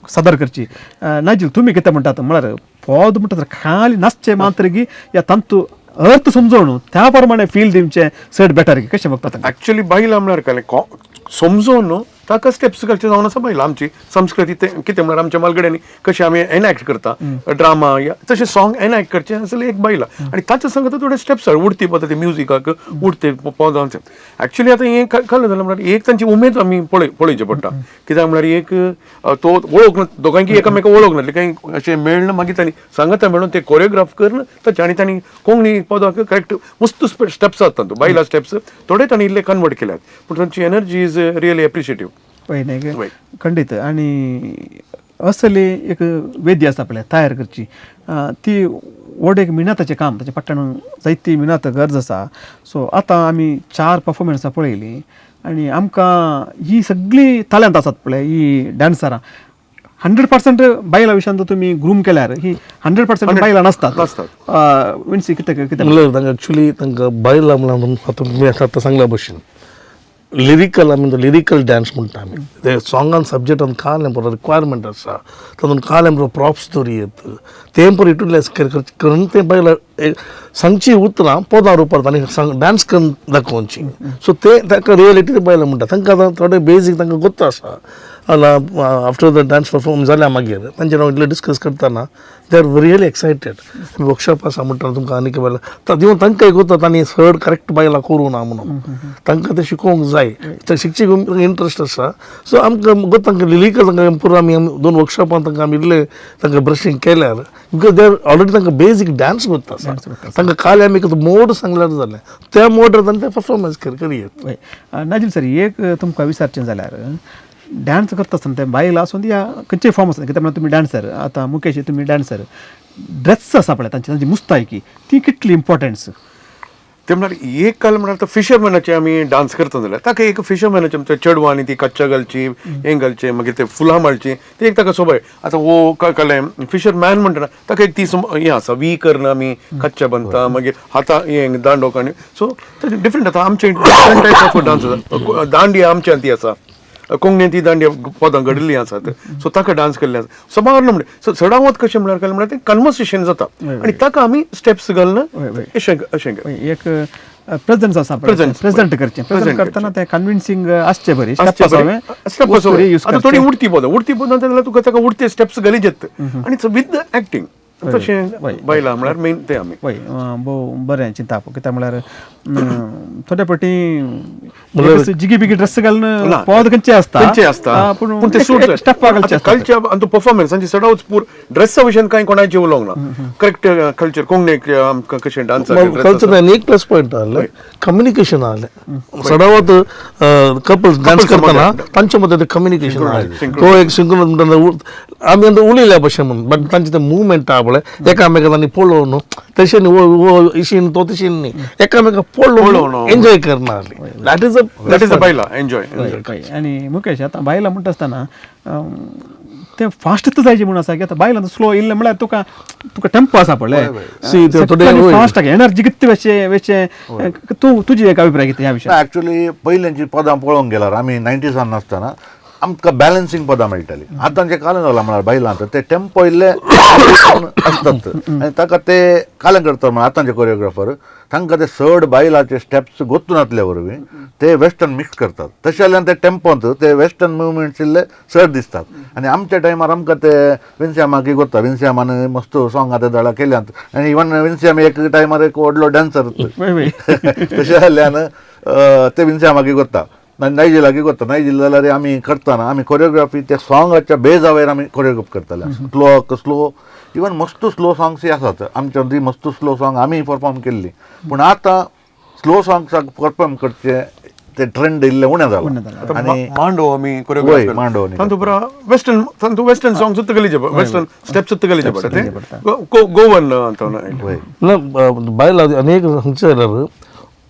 सादर करची. नाजील तुमी कितें म्हणटात म्हळ्यार पद म्हणटा खाली नाचचें मात्रगी या तांतू अर्थ समजोवन त्या प्रमाणे फील दिवचें चड बेटर कशें बघता? एक्चुअली बायलां म्हळ्यार काय समजोवन ताका स्टेप्स घालचे जावन आसा बायलां आमची संस्कृती तें कितें म्हळ्यार आमच्या मालगड्यांनी कशें आमी एनॅक्ट करता ड्रामा या तशें सॉंग एनॅक्ट करचें आसलें एक बायलां आनी ताच्या संगत थोडे स्टेप्स उडती पद्दती म्युजिकाक उडते पदां. एक्चुअली आतां हें कळ्ळें जाल्यार म्हळ्यार एक तांची उमेद आमी पळोवची पडटा कित्याक म्हळ्यार एक तो वळख ना दोगांकी एकामेका वळख नासली कांय अशें मेळना मागीर तांणी सांगता मेळून ते कोरियोग्राफ करून ताचे आनी तांणी कोंकणी पदाक करेक्ट मस्त स्टेप्स आसता बायलां स्टेप्स थोडे तांणी इल्ले कन्वर्ट केल्यात पूण तांची एनर्जी is really appreciative. पळय न्ही खंडीत. आनी असली एक वेदी आसा पळय तयार करची ती व्हड एक मिनाताचें काम ताचें पट्टाण जायती मिनात गरज आसा. सो आतां आमी 4 परफॉर्मन्सां पळयलीं आनी आमकां ही सगळीं तालंत आसात पळय ही डान्सरां 100% बायलां विशयांत तुमी ग्रूम केल्यार ही 100% बायलां नासतात मिन्स कितें कितें म्हणल्यार तांकां एक्चुअली तांकां बायलां म्हणल्यार आतां तुमी आतां सांगल्या भशेन लिरिकल आमी लिरिकल डान्स म्हणटा आमी ते सॉंगान सब्जेक्टान कालें बरो रिक्वायरमेंट आसा तातूंत कालें बरो प्रॉप्स दवरयेत तें बरो युटिलायज करून तें बायलां सांगची उतरां पदां रुपार आनी डान्स करून दाखोवची. सो ते ताका रियलिटी बायलां म्हणटा तांकां आतां थोडे बेजीक तांकां गोत्त आसा. आफ्टर the dance perform जाल्या मागीर तांचे हांव इतलें डिस्कस करतना they are really excited. Workshop आसा म्हणटा तुमकां आनी बायलां दिवन तांकां एक वता तांणी चड करेक्ट बायलां करूं ना म्हणून तांकां तें शिकोवंक जाय शिकची इंट्रस्ट आसा. सो आमकां गोत तांकां लिरिकल तांकां पुरो आमी 2 वर्कशॉपान तांकां आमी इल्लें तांकां ब्रशींग केल्यार because they are already तांकां बेजीक डान्स गोत्त आसा तांकां काल आमी एक मोड सांगल्यार जालें त्या मोडार तांणी तें परफॉर्मन्स करयेत. नाजील सर एक तुमकां विचारचें जाल्यार डान्स करता आसतना ते बायल आसूं या खंयचेय फॉर्म आसता कित्याक म्हणल्यार तुमी डान्सर आतां मुकेश तुमी डान्सर ड्रेस आसा पळय तांची तांची मुस्तायकी ती कितली इम्पॉर्टन्स? ते म्हळ्यार एक काल म्हळ्यार आतां फिशरमॅनाचे आमी डान्स करता जाल्यार ताका एक फिशरमॅनाचे आमच्या चेडवांनी ती कच्चा घालची हें घालचें मागीर ते फुलां माळची ते एक ताका सोबाय. आतां हो कळ्ळें फिशरमॅन म्हणटा ताका एक ती हें आसा वी करून आमी कच्चा बांदता मागीर हाता हें दांडो आनी सो डिफरंट आतां आमचे डिफरंट टायप ऑफ डान्स आसा. दांडिया आमच्या ती आसा कोंकणी ती दांडिया पदां घडिल्लीं आसात सो ताका डान्स केल्ले आसा सबार म्हणलें. सो चडावत कशें म्हणल्यार काय म्हणल्यार तें कन्वर्सेशन जाता आनी ताका आमी स्टेप्स घालून अशें अशें एक प्रेझन्स आसा प्रेझेंट करचें प्रेझेंट करतना तें कन्विन्सिंग आसचें बरें स्टेप आतां थोडी उडती पदां उडती पदां जाल्यार तुका ताका उडते स्टेप्स घालीत आनी विथ the acting तशें बायलां म्हळ्यार मेन ते आमी. वय, भोव बरें चिंताप. कित्याक म्हळ्यार थोड्या फावटी जिगी बिगी ड्रेस घालून पद खंयचे आसता, खंयचे आसता, पूण ते सूट स्टेप घालचे. कल्चर आनी परफॉर्मन्स आनी चडावच पूर ड्रेसा विशयान कांय कोणाचें उलोवंक ना. करेक्ट कल्चर कोंकणी आमकां कशें डान्स कल्चर आनी एक प्लस पॉयंट आहले कम्युनिकेशन आहले. चडावत कपल्स डान्स करतना तांचे मदें ते कम्युनिकेशन आहले, तो एक सिंक्रोनाइज म्हणटा आमी आतां उलयल्या भशेन म्हणून, बट तांचे ते मुवमेंट आहा पळय एकामेकां तांणी पळोवन तशें न्ही, हो इशीन तो तशीन न्ही, एकामेकां पळोवन एन्जॉय करना. That is that is a बायलां एन्जॉय. आनी मुकेश, आतां बायलां म्हणटा आसतना ते फास्टच जायचे म्हणून आसा की आतां बायलां स्लो इल्लें म्हळ्यार तुका तुका टेम्पो आसा पळय, फास्ट एनर्जी कितली वेचे वेचे. तूं तुजी एक अभिप्राय कितें ह्या विशयान? एक्चुअली पयलींची पदां पळोवंक गेल्यार आमी 90s नासतना आमकां बॅलन्सींग पदां मेळटालीं. आतांचें कालें जालां म्हळ्यार बायलां ते टेम्पो इल्ले आसतात आनी ताका ते कालें करतात. म्हळ्यार आतांचे कोरियोग्राफर तांकां ते चड बायलांचे स्टेप्स गोत्तू नासल्या वरवीं ते वेस्टर्न मिक्स करतात. तशें जाल्यार ते टेम्पोंत ते वेस्टर्न मुवमेंट्स इल्ले चड दिसतात. आनी आमच्या टायमार आमकां ते विन्सियामाक गोत्ता, विन्सियामान मस्त सोंग आतां दळा केल्यांत आनी इवन विन्सियाम एक टायमार एक व्हडलो डान्सर, तशें जाल्ल्यान ते विन्सियामाक गोत्ता. नायजिलाकी करता, नायजील जाल्यार आमी करतना आमी कोरियोग्राफी त्या सोंगाच्या बेजावयर आमी कोरियोग्राफ करताले. स्लो स्लो इवन मस्त स्लो सोंग्सय आसात आमच्या, ती मस्त स्लो सोंग आमी परफॉर्म केल्ली. पूण आतां स्लो सोंग्साक परफॉर्म करचे ते ट्रेंड इल्ले उणें जाला. आनी मांडो आमी कोरियोग्राफ मांडो तातूंत पुरा वेस्टर्न, तातूंत वेस्टर्न सोंग सुद्दां गलीचे, वेस्टर्न स्टेप सुद्दां गलीचे पडटा ते गोवन ना बायलां. अनेक हांगचे जाल्यार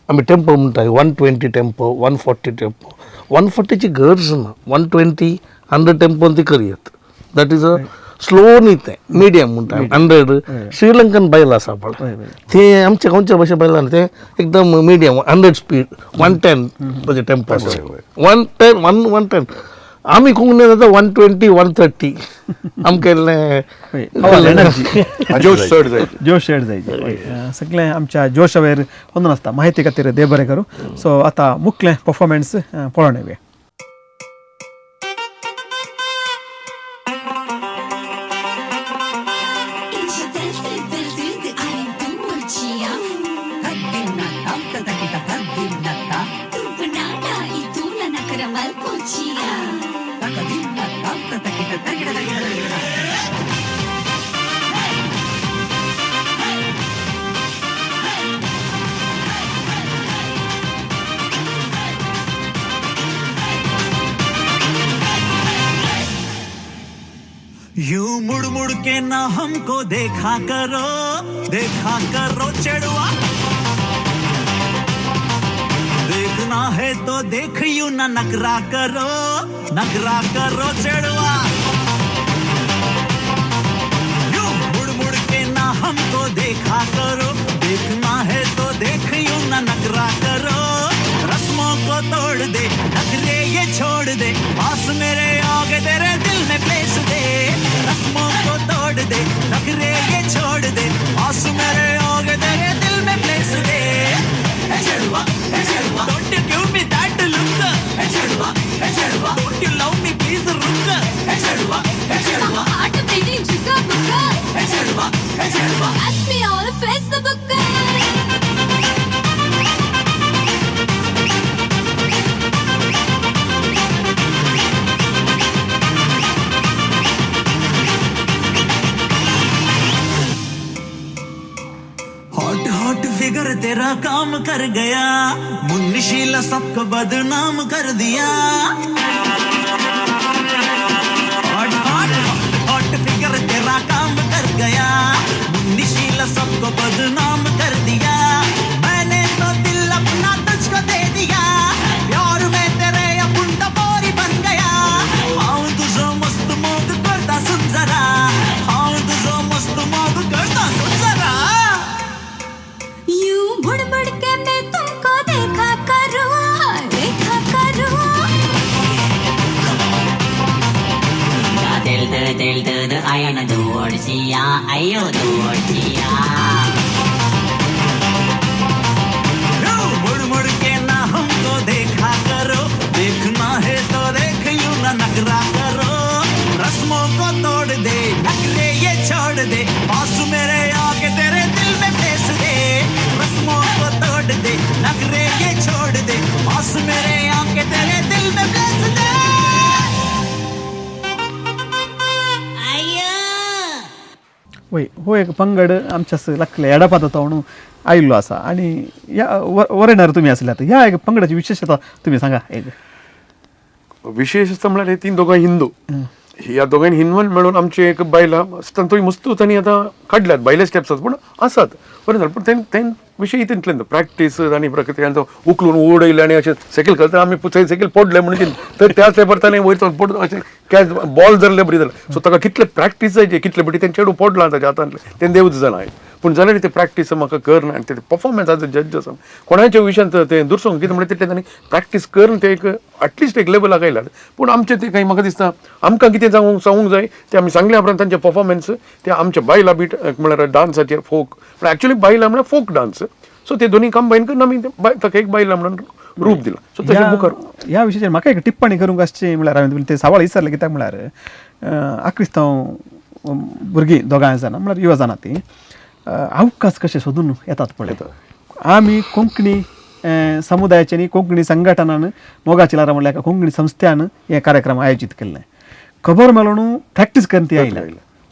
आमी टेम्पो म्हणटा 120 टेम्पो, 140 टेम्पो. 140ची गरज ना, 120 100 टेम्पोन ती करयत. That is a slow न्ही, तें मिडियम म्हणटा 100. श्रीलंकन बायल आसा पळय ते आमच्या गोंयच्या भाशे बायलां ते एकदम मिडियम 100 स्पीड 110 ताजे टेम्पो आसा, 110 110. आमी कोंकणी जाता 120 130 आमकां इल्लें जोश चड जाय, जोश चड जाय. सगळें आमच्या जोशा वयर वचून आसता. माहिती खातीर देव बरें करूं. सो आतां मुखलें परफॉर्मन्स पळोवन येवया. यूं मुड़ मुड़ के ना हमको देखा करो, देखा करो चढ़ुआ, देखना है तो देख यूं ना नखरा करो, नखरा करो चढ़ुआ। यूं मुड़ मुड़ के ना हमको देखा करो, देखना है तो देख यूं ना नखरा करो। रस्मों को तोड़ दे, नखरे ये छोड़ दे, पास मेरे आओगे तेरे दिल में प्लेस दे। रस्मों को तोड़ दे, नखरे ये छोड़ दे, पास मेरे आओगे तेरे दिल में place they. Don't you give me that look, don't you love me please रुक। Heart beating jigga bugga, catch me on Facebook. Hot hot figure तेरा काम कर गया, मुन्नीशीला सबको बदनाम कर दिया। हॉट हॉट हॉट फिगर तेरा काम कर गया, मुन्नीशीला सबको बदनाम कर दिया। मैंने तो दिल अपना तुझको दे दिया, प्यार में तेरे अपन टपोरी बन गया। हाँ तुझो मस्त मोग करता सुन जरा, हाँ तुझो मस्त मोग करता सुन जरा। यूं मुड़ मुड़ के मैं तुमको देखा करूं, देखा करूं। दिल दिल दिल आया न दौड़ सिया, आयो दौड़ सिया। मुड़ मुड़ के ना हमको देखा करो, देखना है तो देख यूं ना नखरा करो। रस्मों को तोड़ दे, नखरे ये छोड़ दे, पास वय हो एक पंगड आमच्या लागले एडापाता म्हणून आयिल्लो आसा आनी ह्या वरेणार तुमी आसले आतां ह्या एक पंगडाची विशेषता तुमी सांगा. एक विशेष म्हळ्यार हे तीन दोगां हिंदू, ह्या दोगांनी हिंदून मेळून आमचे एक बायलां तांचोय मस्तू तांणी आतां काडल्यात, बायले स्टेप्स आसात पूण आसात बरें जालें, पूण तें विशय तितले प्रॅक्टीस आनी तांचो उखलून उडयले आनी अशें सेकेल करता आमी सेकेल पडले म्हणून तर त्या स्टेपार ताणें वयर पड अशें कॅच बॉल धरले बरी जालें. सो ताका कितले प्रॅक्टीस जायचे कितले पटी तें चेडूं पडलां ताच्या हातांतलें तें देवच जाणां, पूण जाल्यार ते प्रॅक्टीस म्हाका करना आनी ते परफॉर्मन्स आज जज आसा कोणाच्या विशयांत तें दुसरो कितें म्हणल्यार तितलें तांणी प्रॅक्टीस करून ते एक एटलिस्ट एक लेवलाक आयल्यात. पूण आमचें तें कांय म्हाका दिसता आमकां कितें सांगूंक जाय तें आमी सांगल्या उपरांत तांचें परफॉर्मन्स ते आमच्या बायलां बीट म्हळ्यार डान्साचेर फोक, पूण एक्चुअली बायलां म्हळ्यार फोक डान्स, सो ते दोनी कंबायन करून आमी ताका एक बायलां म्हणून रूप दिलां. सो तशें मुखार ह्या विशयाचेर म्हाका एक टिप्पणी करूंक आसची म्हळ्यार हांवें ते सवाल विचारलें कित्याक म्हळ्यार आक्रिस्तांव भुरगीं दोगांय जाणां म्हळ्यार युवा जाणां तीं अवकाश कशें सोदून येतात पळय. आमी कोंकणी समुदायाचे न्ही कोंकणी संघटनान मोगाची लारा म्हणल्यार कोंकणी संस्थ्यान हे कार्यक्रम आयोजीत केल्ले, खबर मेळून प्रॅक्टीस करून ती आयल्या.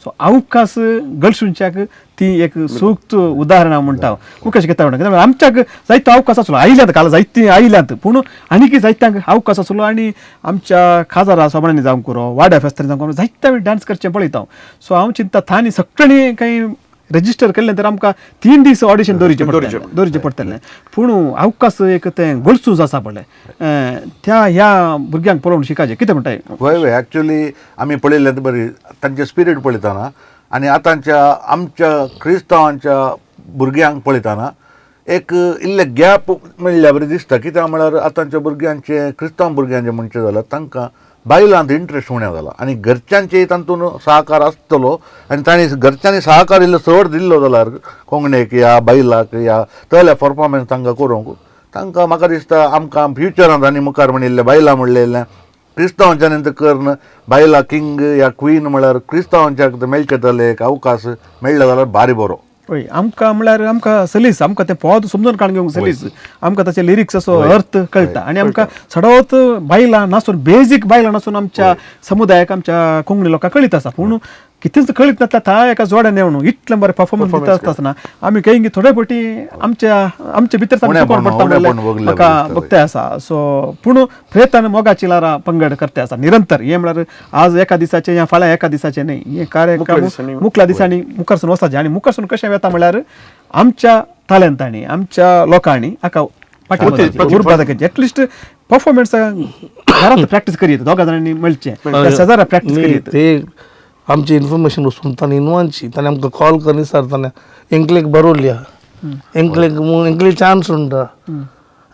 सो अवकाश गळसुंच्याक ती एक सूक्त उदाहरणां म्हणटा मुखार कित्याक म्हणटा आमच्याक जायतो अवकाश आसलो आयल्यात काल जायतीं आयल्यात पूण आनीकय जायत्यांक अवकाश आसलो आनी आमच्या खाजारा सोबणांनी जावंक पुरो वाड्या फेस्तांनी जावंक पुरो जायते आमी डान्स करचें पळयता. सो हांव चिंता तांणी सगळ्यांनी कांय रजिस्टर केल्लें तर आमकां 3 दीस ऑडिशन दवरचें पडटलें, पूण अवकाश एक तें गळसूच आसा पळय त्या ह्या भुरग्यांक पळोवन शिकाचें कितें म्हणटाय. हय हय एक्चुअली आमी पळयलें बरी तांचे स्पिरीट पळयतना आनी आतांच्या आमच्या क्रिस्तांवांच्या भुरग्यांक पळयतना एक इल्लें गॅप मेळ्ळ्या बरें दिसता. कित्याक म्हळ्यार आतांच्या भुरग्यांचे क्रिस्तांव भुरग्यांचे म्हणचें जाल्यार तांकां बायलांत इंट्रस्ट उणें जाला आनी घरच्यांचेय तातूंत सहकार आसतलो आनी तांणी घरच्यांनी सहकार इल्लो चड दिल्लो जाल्यार कोंकणीक ह्या बायलाक ह्या तसल्या परफॉर्मन्स तांकां करूंक तांकां म्हाका दिसता आमकां फ्युचरांत आनी मुखार म्हणिल्लें बायलां म्हणलें क्रिस्तांवांच्यान करून बायलां किंग या क्वीन म्हळ्यार क्रिस्तांवांच्याक मेळचे जाल्यार एक अवकाश मेळ्ळो जाल्यार भारी बरो. हय आमकां म्हळ्यार आमकां सलीस आमकां तें पद समजून काडून घेवंक सलीस आमकां ताचे लिरिक्स असो अर्थ कळटा आनी आमकां चडवत बायलां नासून बेजीक बायलां नासून आमच्या समुदायाक आमच्या कोंकणी लोकांक कळीत आसा, पूण कितेंच कळीत नासता त्या एका जोड्यान येवन इतलें बरें परफॉर्मन्स दिता आसतना आमी खंय थोडे फावटी आमच्या आमचे भितर पडटा म्हाका बघते आसा. सो पूण प्रयत्न मोगाची लारा पंगड करते आसा निरंतर, हें म्हळ्यार आज एका दिसाचें या फाल्यां एका दिसाचें न्ही, हें कार्यक्रम मुखल्या दिसांनी मुखारसून वचपाचें आनी मुखारसून कशें वता म्हळ्यार आमच्या तालेंतांनी आमच्या लोकांनी हाका फाटी एटलिस्ट परफॉर्मन्स घरांत प्रॅक्टीस करीत दोगा जाणांनी मेळचें शेजारा प्रॅक्टीस करीत. आमची इन्फॉर्मेशन वचून ताणें इनवांची ताणें आमकां कॉल करून सर ताणें एंकलेक बरोवल्या एंकलेक एंकले चान्स उंडा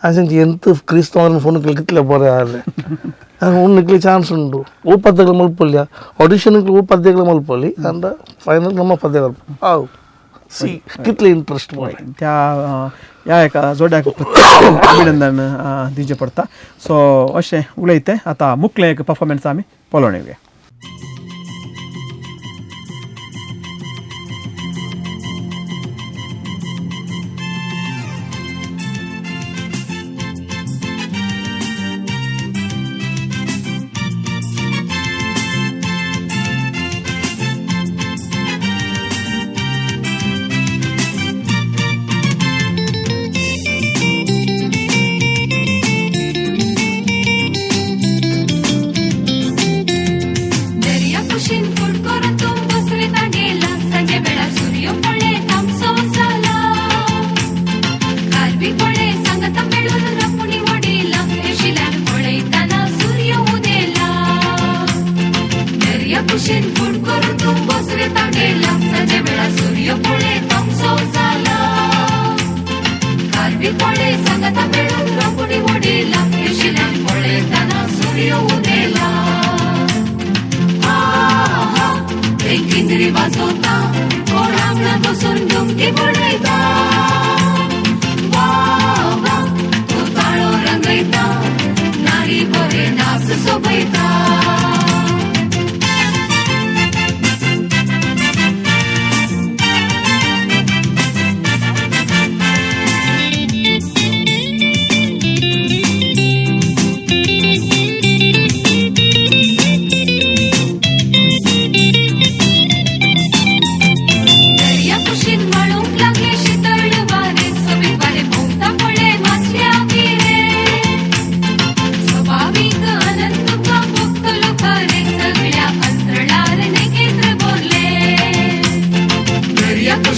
हांवें सांगचें ಎಂತ ಕ್ರಿಸ್ತವನ ಫೋನ್ कितले बरें आसलें हुन एकले चान्स ಉಂಟು ಓ ಪದ್ಯಗಳ ಮಲ್ಪೊಲ್ಯ ಆಡಿಷನ್ ಓ ಪದ್ಯಗಳ ಮಲ್ಪೊಲಿ ಅಂಡ್ ಫೈನಲ್ ನಮ್ಮ ಪದ್ಯಗಳು हांव सी कितले इंट्रस्ट त्या ह्या एका जोड्याक अभिनंदन दिवचें पडटा. सो अशें उलयतें आतां मुखलें एक परफॉर्मन्स आमी पळोवन येवया.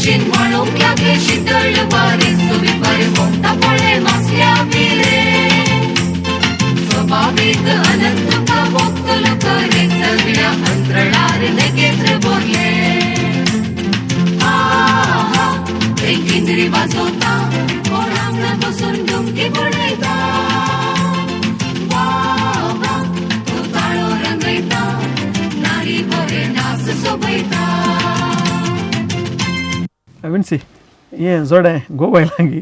खुशीन म्हणूंक लागले शितळ वारे सोबीत वारे भोंवता पळय मासल्या पिरे स्वभावीक अनंत तुका भोगतलो करे सगळ्या अंतराळार नखेत्र भरले आहा थंय किंद्री वाजोवता कोण हांगा बसून डुमकी बडयता वा वा तूं ताळो रंगयता नारी बरे नाच सोबयता. विन्सी हें जोडें गोवा लागीं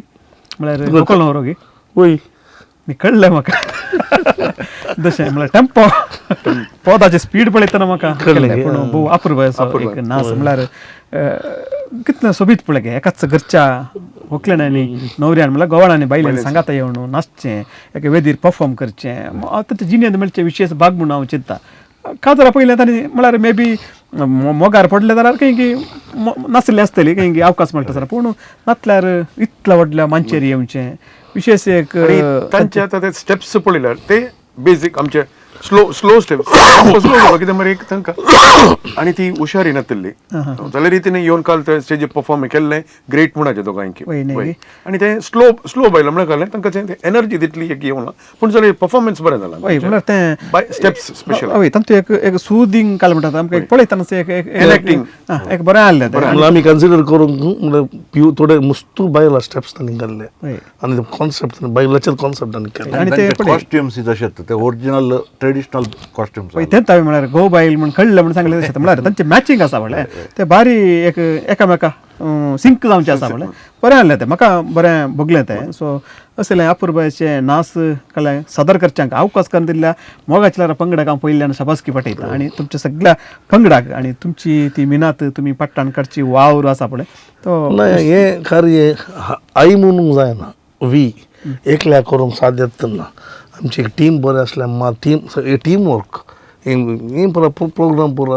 म्हळ्यार व्हंकल न्हवरो गी वय कळ्ळें म्हाका जशें म्हळ्यार टेम्पो पोदाची स्पीड पळयतना म्हाका कळ्ळें पूण भोव अपुरबाय असो एक नाच म्हळ्यार कितलें सोबीत पळय गे एकाच घरच्या व्हंकलेन न्हवऱ्यान म्हळ्यार गोवाळांनी बायलांनी सांगाता येवन नाचचें एका वेदीर परफॉर्म करचें आतां जिणेंत मेळचें विशेश भाग म्हणून हांव चिंत्ता. काजरा पयलें तांणी म्हळ्यार मे बी मोगार पडले जाल्यार खंय की नासली आसतली खंय की अवकाश मेळटा जाल्यार पूण नातल्यार इतल्या व्हडल्या मांचेर येवचें विशेश एक तांचे आतां ते स्टेप्स पळयल्यार ते बेजीक आमचे स्लो स्लो स्टेप्स स्लो जालो कितें मरे एक तांकां आनी ती हुशारी नातिल्ली जाल्यार तिणें येवन काल ते स्टेजीर परफॉर्म केल्लें ग्रेट म्हणपाचें दोगांयकी आनी तें स्लो स्लो बायलां म्हळ्यार घालें तांकां एनर्जी तितली एक येवना पूण जाल्यार परफॉर्मन्स बरें जाला म्हळ्यार तें बाय स्टेप्स स्पेशल हय तांतूं एक एक सुदींग काल म्हणटात आमकां पळयतनाच एक एनॅक्टींग एक बरें आहलें तें आमी कन्सिडर करूंक म्हणल्यार प्यू थोडे मुस्तू बायलां स्टेप्स तांणी घाल्ले आनी कॉन्सेप्ट बायलाचेर कॉन्सेप्ट तांणी केले आनी ते कॉस्ट्युम्स तशें ते ओरिजिनल ट्रेडिशनल कॉस्ट्युम्स पळय तेंच हांवें म्हळ्यार घोव बायल म्हण कळ्ळें म्हण सांगलें तशें म्हळ्यार तांचें मॅचिंग आसा म्हणल्यार तें बारी एक एकामेका सिंक जावचें आसा म्हणल्यार बरें आहलें तें म्हाका बरें भोगलें तें. सो असलें अपुरबायेचें नाच कळ्ळें सादर करच्यांक अवकाश करून दिल्ल्या मोगाच्या पंगडाक हांव पयल्यान शाबासकी पाठयता आनी तुमच्या सगळ्या पंगडाक आनी तुमची ती मिनात तुमी पट्टान काडची वावर आसा पळय तो ना हें कार्य आई म्हणूंक जायना वी एकल्या करूंक साध्य ना. आमची एक टीम बरें आसल्यार मात टीम टीम वर्क हें पुरो प्रोग्राम पुरो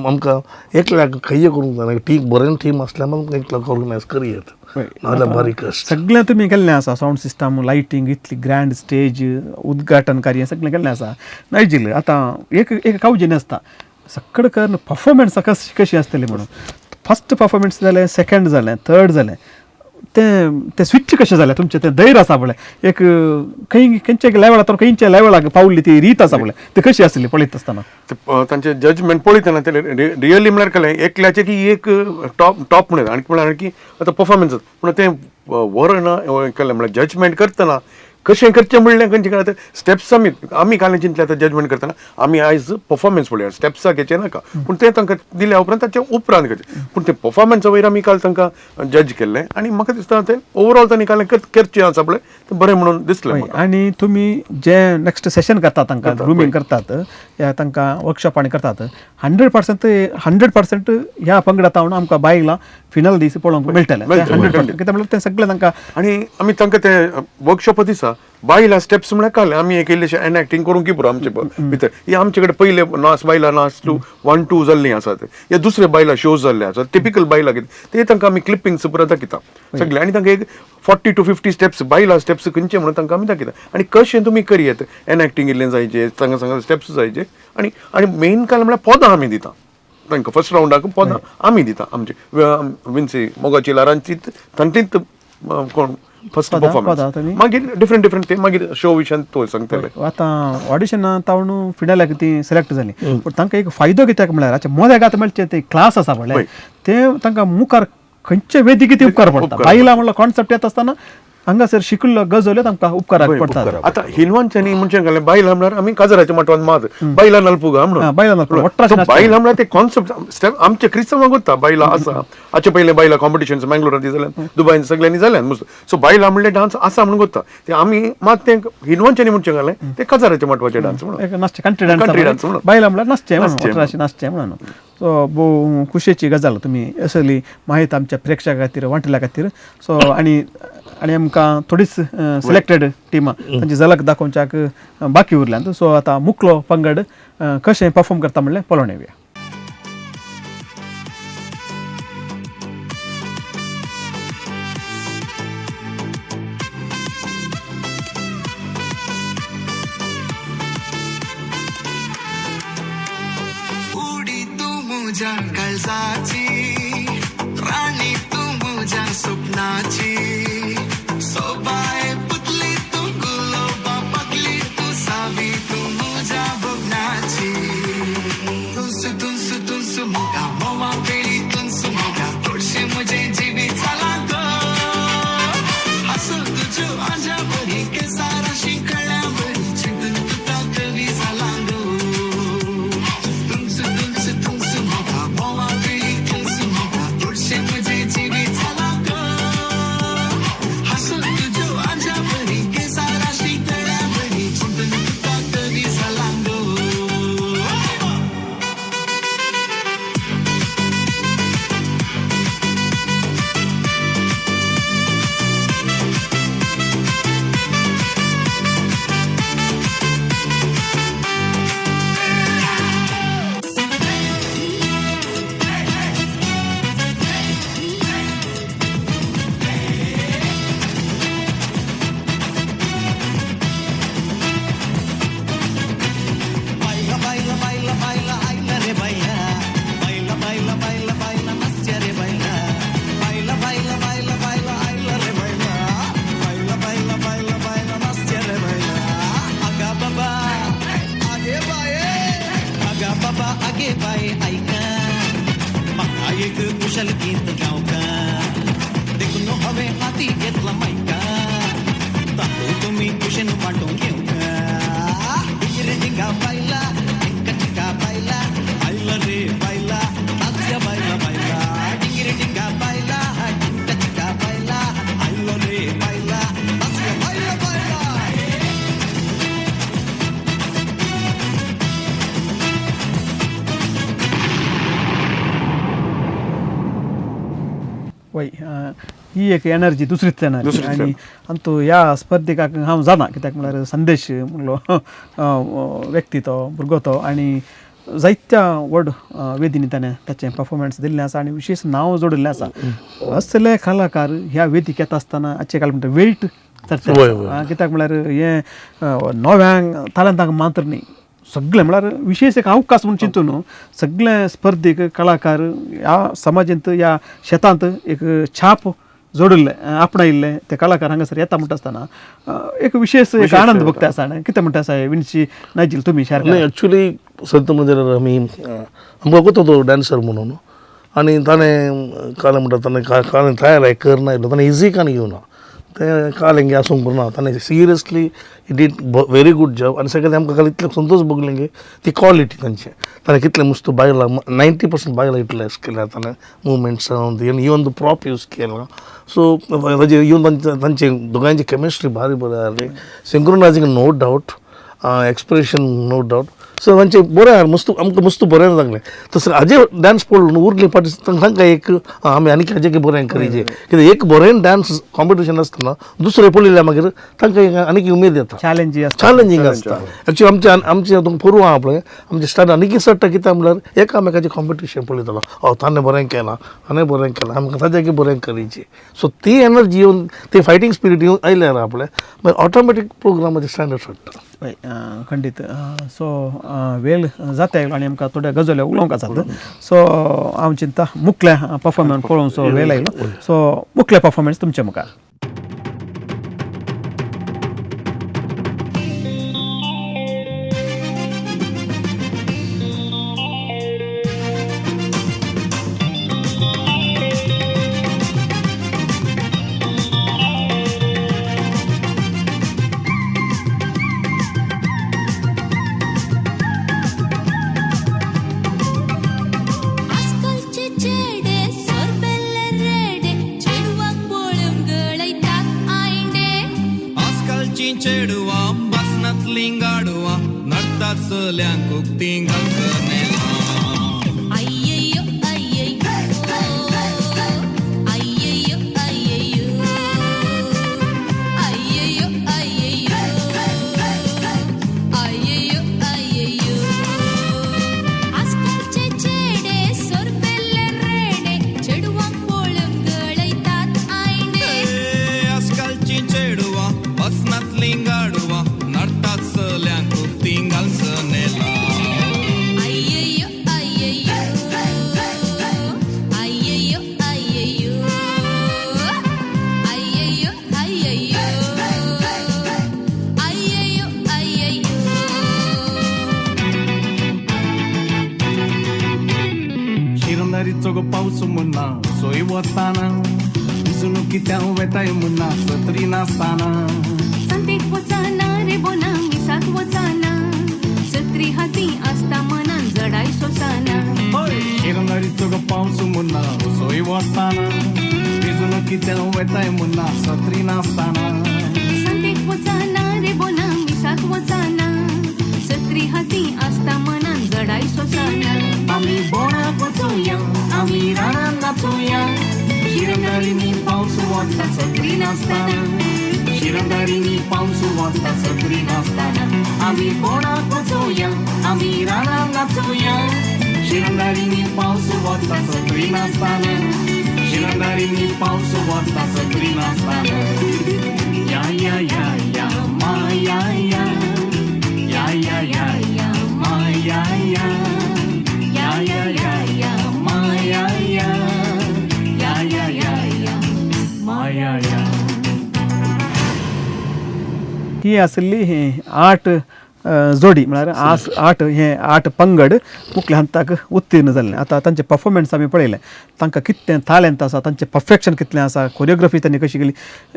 आमकां एकल्याक खंय करूंक जायना टीम बरें टीम आसल्यार मात एकलो ऑर्गनायज करयेत नाजाल्यार बारीक कश्ट. सगळें तुमी केल्लें आसा सावंड सिस्टम लायटींग इतली ग्रँड स्टेज उद्घाटन कार्य सगळें केल्लें आसा नायजील आतां एक एक कावजेन आसता सगळें करून परफॉर्मन्स कशी कशी आसतली म्हणून फर्स्ट परफॉर्मन्स जालें सेकंड जालें थर्ड जालें तें तें स्विच कशें जालें तुमचें तें धैर्य आसा पळय एक खंय खंयच्या लेवलाक तर खंयच्या लेवलाक पावली ती रीत आसा पळय ती कशी आसली पळयत आसतना तांचे जजमेंट पळयतना ते रियली म्हळ्यार कळ्ळें एकल्याचें की एक टॉप टॉप म्हणून आनी म्हळ्यार की आतां परफॉर्मन्स पूण तें वरण कळ्ळें म्हळ्यार जजमेंट करतना कशें करचें म्हणलें खंयचें आतां स्टेप्स आमी आमी काल चिंतलें आतां जजमेंट करतना आमी आयज परफॉर्मन्स पळोवया स्टेप्साक घेवचें नाका पूण तें तांकां दिल्या उपरांत ताचे उपरांत करचें पूण तें परफॉर्मन्सा वयर आमी काल तांकां जज केल्लें आनी म्हाका दिसता तें ओवरऑल तांणी काल करचें आसा पळय तें बरें म्हणून दिसलें. आनी तुमी जें नेक्स्ट सेशन करतात तांकां ग्रुमींग करतात या तांकां वर्कशॉप आनी करतात 100% 100% ह्या पंगडात आमकां बायलां फिनल दीस पळोवंक मेळटलें 100% कित्याक म्हणल्यार तें सगळें तांकां आनी आमी तांकां ते वर्कशॉप दिसा बायलां स्टेप्स म्हळ्यार काल आमी एक इल्लेशें एनॅक्टींग करूंक की पुरो आमचे भितर हे आमचे कडेन पयले नाच बायलां नाच 2 1 2 जाल्लीं आसात या दुसरे बायलां शोज जाल्ले आसात टिपिकल बायलां कितें ते तांकां आमी क्लिपिंग्स पुरो दाखयता सगळे आनी तांकां एक 40 to 50 steps बायलां स्टेप्स खंयचे म्हणून तांकां आमी दाखयता आनी कशें तुमी करयेत एनॅक्टींग इल्लें जायचें सांगा सांगा स्टेप्स जायचे आनी आनी मेन काल म्हळ्यार पदां आमी दिता तांकां फर्स्ट रावंडाक पदां आमी दिता आमचे विन्सी मोगाची ल्हारांची तांचीच कोण फर्स्ट परफॉर्मन्स मागीर डिफरंट डिफरंट ते मागीर शो विशयान तो सांगतले. आतां ऑडिशना तावन फिनालाक ती सिलेक्ट जाली पूण तांकां एक फायदो कित्याक म्हळ्यार आतां मोद्याक आतां मेळचे ते क्लास आसा पळय ते तांकां मुखार खंयचे वेदिकेत उपकार पडटा बायलां म्हणल्यार कॉन्सेप्ट येता आसतना हांगासर शिकिल्लो गजोल्यो तांकां उपकाराक पडटा. आतां हिनवांच्यांनी म्हणजे घालें बायलां म्हळ्यार आमी काजराच्या माटवान मात बायलां नलपुगा म्हणून बायलां नलपुगा बायलां म्हळ्यार ते कॉन्सेप्ट आमचे क्रिस्तांवांक उरता बायलां आसा हाचे पयलें बायलां कॉम्पिटिशन्स मँगलोरांत जाल्यान दुबायन सगळ्यांनी जाल्यान सो बायलां म्हणलें डान्स आसा म्हणून करता ते आमी मात तें हिनवांच्यांनी म्हणचें घालें ते काजाराच्या माटवाचे डान्स म्हणून नाचचे कंट्री डान्स म्हणून बायलां म्हळ्यार नाचचें म्हणून नाचचें म्हणून. सो भोव खुशयेची गजाल तुमी असली माहिती आमच्या प्रेक्षकां खातीर वांटल्या खातीर. सो आनी आनी आमकां थोडीच सिलेक्टेड टिमां तांची झलक दाखोवच्याक बाकी उरल्यात. सो आतां मुकलो पंगड कशें परफॉर्म करता म्हणलें पळोवन येवया. काळजाची राणी तूं गीत गावका देखून हांवें हाती घेतला मायका तातूंत तुमी कुशेन वांटून घेवका डिंगरे डिंगा बायला टिंका चिका बायला आयला रे बायला नाचया बायला बायला डिंगरे डिंगा बायला टिंका चिका बायला आयलो रे बायला नाचया बायला बायला. वय ही एक एनर्जी दुसरीच एनर्जी दुसरीच. आनी आनी ह्या स्पर्धेकाक हांव जाणा कित्याक म्हळ्यार संदेश म्हणलो व्यक्ती तो भुरगो तो आनी जायत्या व्हड वेदींनी ताणें ताचें परफॉर्मन्स दिल्लें आसा आनी विशेश नांव जोडिल्लें आसा. असले कलाकार ह्या वेदीक येता आसतना आजचे काल म्हणटा वेट चर्चा कित्याक म्हळ्यार हें नव्यांक तालंतांक मात्र न्ही सगळें म्हळ्यार विशेश एक अवकाश म्हूण चिंतून न्हू सगळे स्पर्धीक कलाकार ह्या समाजांत ह्या शेतांत एक छाप जोडिल्ले आपणायिल्ले ते कलाकार हांगासर येता म्हणटा आसतना एक विशेष एक आनंद भोगता आसा. आनी कितें म्हणटा आसा विनशी नाजील तुमी शेअर नाही ॲक्च्युली सद्या म्हणजे आमी आमकां कोतो तो डॅन्सर म्हणून आनी ताणें काल म्हणटा ताणें काल तयार करना येयलो ताणें इजी काणी घेवना तें काल हेंगे आसूंक ना ताणें seriously he did very good job. आनी सगळें आमकां काल इतलें संतोश भोगलें की ती क्वॉलिटी तांचे ताणें कितलें मस्त बायलां 90% बायलां युटिलायज केल्या ताणें मुवमेंट्स आनी इवन the prop use केला. सो ताजे इवन तांचे दोगांयची केमिस्ट्री भारी बरी आहली synchronising no doubt expression no doubt. So तांचे बरें आहा मस्त आमकां मस्त बरें लागलें. तसें हाजे डांस पळोवन उरले पाटी तांकां एक आमी आनी हाजे बरें करीजे कित्याक एक बरें डांस कॉम्पिटिशन आसतना दुसरें पळयल्यार मागीर तांकां एक आनीक उमेद येता चॅलेंजींग आसता. एक्चुअली आमचे आमचे तुमकां पोरूं आहा पळय आमचे स्टार्ट आनीक चडटा कित्याक म्हणल्यार एकामेकाचें कॉम्पिटिशन पळयतलो हय ताणें बरें केलां हाणें बरें केलां आमकां ताज्याकी बरें करीचे. सो ती एनर्जी येवन ती फायटींग स्पिरीट येवन आयल्यार आहा पळय मागीर ऑटोमॅटीक प्रोग्रामाचें स्टँडर्ड चडटा. हय खंडीत. सो वेळ जाता आयलो आनी आमकां थोड्यो गजाल्यो उलोवंक आसात. सो हांव चिंता मुखल्या परफॉर्मन्स पळोवन सो वेळ आयलो. सो मुखल्या परफॉर्मन्स तुमच्या मुखार. पावस मुन्ना सोय वताना विसरून कित्याक वेताय मुन्ना सत्री नासताना संतेक वचाना रे बोना मिसाक वचाना सत्री हाती आसता मनान जडाय सोसाना शिरंगारीचो गो पावस मुन्ना सोय वताना विसरून कित्याक वेताय मुन्ना सत्री नासताना संतेक वचाना रे बोना मिसाक वचाना सत्री हाती आसता मनान जडाय सोसाना आमी बोणाक वचोया आमी रानान नाचोया शिरंगारीनी पावस वता सत्री नासताना शिरंगारीनी पावस वता सत्री नासताना आमी बोणाक वचोया आमी रानान नाचोया शिरंगारीनी पावस वता सत्री नासताना शिरंगारीनी पावस वता सत्री नासताना या या या या मा या या या या या या मा या या या या या या मा या या या या या या मा या या. ही आसली ही 8 जोडी म्हळ्यार आज आठ हे आठ पंगड मुखल्या हंताक उत्तीर्ण जाल्ले. आतां तांचे परफॉर्मन्स आमी पळयलें, तांकां कितलें तालेंत आसा, तांचें परफेक्शन कितलें आसा, कोरियोग्राफी तांणी कशी केली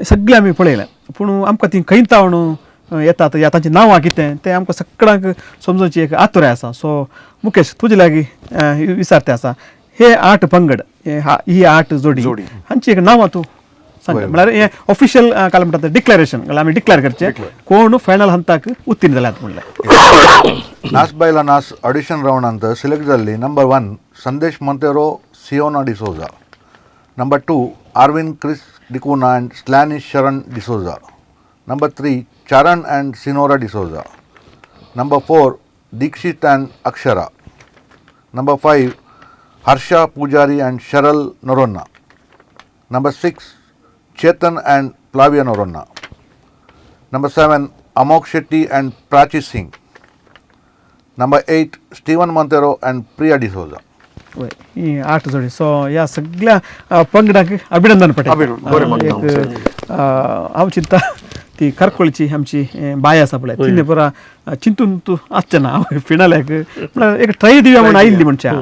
सगळें आमी पळयलें. पूण आमकां ती खंय तावन येतात या तांची नांवां कितें तें आमकां सगळ्यांक समजोवची एक आतुराय आसा. सो मुकेश तुजे लागीं विचारते आसा, हे आठ पंगड ही आठ जोडी हांची एक नांवां तूं सांग, म्हळ्यार हें ऑफिशियल काल म्हणटात डिक्लेरेशन, आमी डिक्लेअर करचें कोण फायनल हंताक उत्तीर्ण जाल्यात म्हणलें. नास बायला नास ऑडिशन रावंडांत सिलेक्ट जाल्ली number 1 Sandesh Monteiro Siona D'Souza, number 2 Arvin Chris D'Cunha and Slanish Sharan D'Souza, number 3 Charan and Sinora D'Souza, number 4 Dikshit and Akshara, number 5 Harsha Pujari and Sharal Noronha, number 6 Chetan and Plavia Noronha, number 7 Amok Shetty and Prachi Singh, number 8 Steven Monteiro and Priya D'Souza. ही आठ जोडी. So ह्या सगळ्या पंगडांक अभिनंदन पटेल. हांव चिंता ती करकोळची आमची बाय आसा पळय तिणे पुरा चिंतून तूं आसचें ना हांव फिनाल्याक म्हळ्यार एक ट्राय दिवया म्हणून आयिल्ली म्हणच्या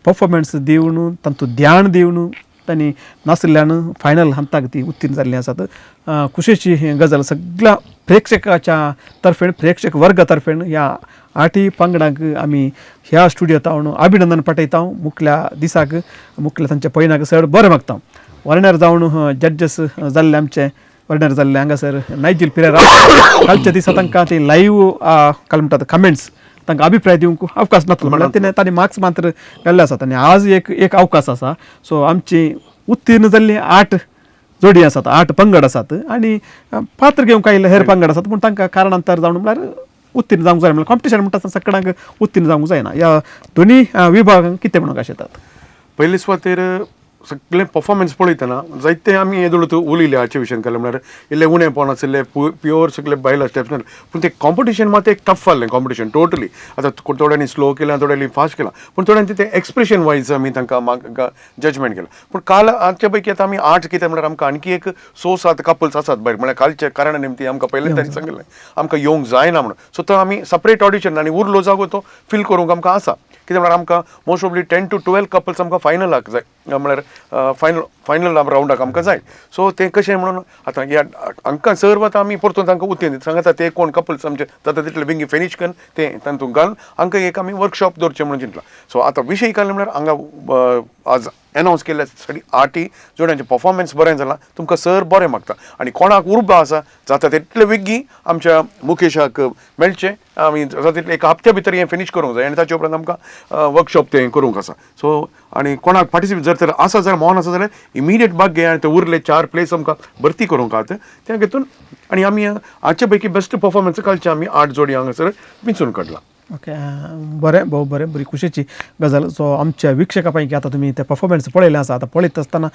परफॉर्मन्स दिवन तांतूं ध्यान दिवन तांणी नाशिल्ल्यान फायनल हंताक ती उत्तीर्ण जाल्ली आसात. खुशेची गजाल सगळ्या प्रेक्षकाच्या तर्फेन, प्रेक्षक वर्गा तर्फेन ह्या आठी पंगडांक आमी ह्या स्टुडियोत हांव अभिनंदन पाठयता. मुखल्या दिसाक मुखल्या तांच्या पयनाक चड बरें मागता. वर्ण्यार जावन जड्जस जाल्ले आमचे वर्ण्यार जाल्ले हांगासर नायजील पिरेरा कालच्या दिसा तांकां ते लायव्ह काल म्हणटात कमेंट्स तांकां अभिप्राय दिवंक अवकाश नातलो, म्हणल्यार तेणे तांणी मार्क्स मात्र घाल्ले आसात आनी आज एक एक अवकाश आसा. सो आमची उत्तीर्ण जाल्ली आठ जोडी आसात, आठ पंगड आसात आनी पात्र घेवंक आयिल्ले हेर पंगड आसात, पूण तांकां कारणांतर जावन म्हणल्यार उत्तीर्ण जावंक जाय, म्हणल्यार कॉम्पिटिशन म्हणटा आसतना सगळ्यांक उत्तीर्ण जावंक जायना. ह्या दोनी विभागांक कितें म्हणूंक आशेतात? पयले सुवातेर सगळें परफॉर्मन्स पळयतना जायते आमी येदोळ उलयले हाचे विशयान केलें म्हणल्यार इल्लें उणेपण आशिल्लें, प्युअर सगळे बायलां स्टेप्स, पूण तें कॉम्पिटिशन मात एक टफ आहलें कॉम्पिटिशन टोटली. आतां थोड्यांनी स्लो केलां, थोड्यांनी फास्ट केलां, पूण थोड्यांनी तें एक्सप्रेशन वायज आमी तांकां जजमेंट केलां. पूण काल आमचे पैकी आतां आमी आठ कितें म्हणल्यार आमकां आणकी एक 6-7 कपल्स आसात भायर, म्हणल्यार कालचे कारणा निमती आमकां पयलें तांणी सांगिल्लें आमकां येवंक जायना म्हणून. सो तो आमी सपरेट ऑडिशन आनी उरलो जागो तो फील करूंक आमकां आसा. कितें म्हणल्यार आमकां मोस्ट प्रोबब्ली 10 to 12 couples आमकां फायनलाक जाय, म्हणल्यार फायनल फायनल रावंडाक आमकां जाय. सो तें कशें म्हणून आतां ह्या हांकां सर्व आतां आमी परतून तांकां उतेन सांगता ते कोण कपल्स आमचे जाता तितले बेगीन फिनीश करून ते तातूंत घालून हांकां एक आमी वर्कशॉप दवरचें म्हणून चिंतलां. सो आतां विशय काडले म्हणल्यार हांगा आज एनावन्स केल्ले सगळी आठी जोड्यांचें परफॉर्मन्स बरें जालां, तुमकां सर बरें मागता आनी कोणाक उर्बा आसा जाता तितले बेगीन आमच्या मुकेशाक मेळचें, आमी जाता तितले एका हप्त्या भितर हें फिनीश करूंक जाय आनी ताचे उपरांत आमकां वर्कशॉप तें करूंक आसा. सो आनी कोणाक पार्टिसिपेट जर तर आसा जाल्यार मोन आसा जाल्यार इमिडिएट भाग घे आनी ते उरले 4 प्लेस आमकां भरती करूंक आहा त्या घेतून आनी आमी हाचे पैकी बेस्ट परफॉर्मन्स कालचे आमी 8 जोडी हांगासर विंचून काडला. ओके, बरें, भोव बरें, बरी खुशेची गजाल. सो आमच्या वीक्षका पैकी आतां तुमी ते परफॉर्मन्स पळयलें आसा. आतां पळयत आसतना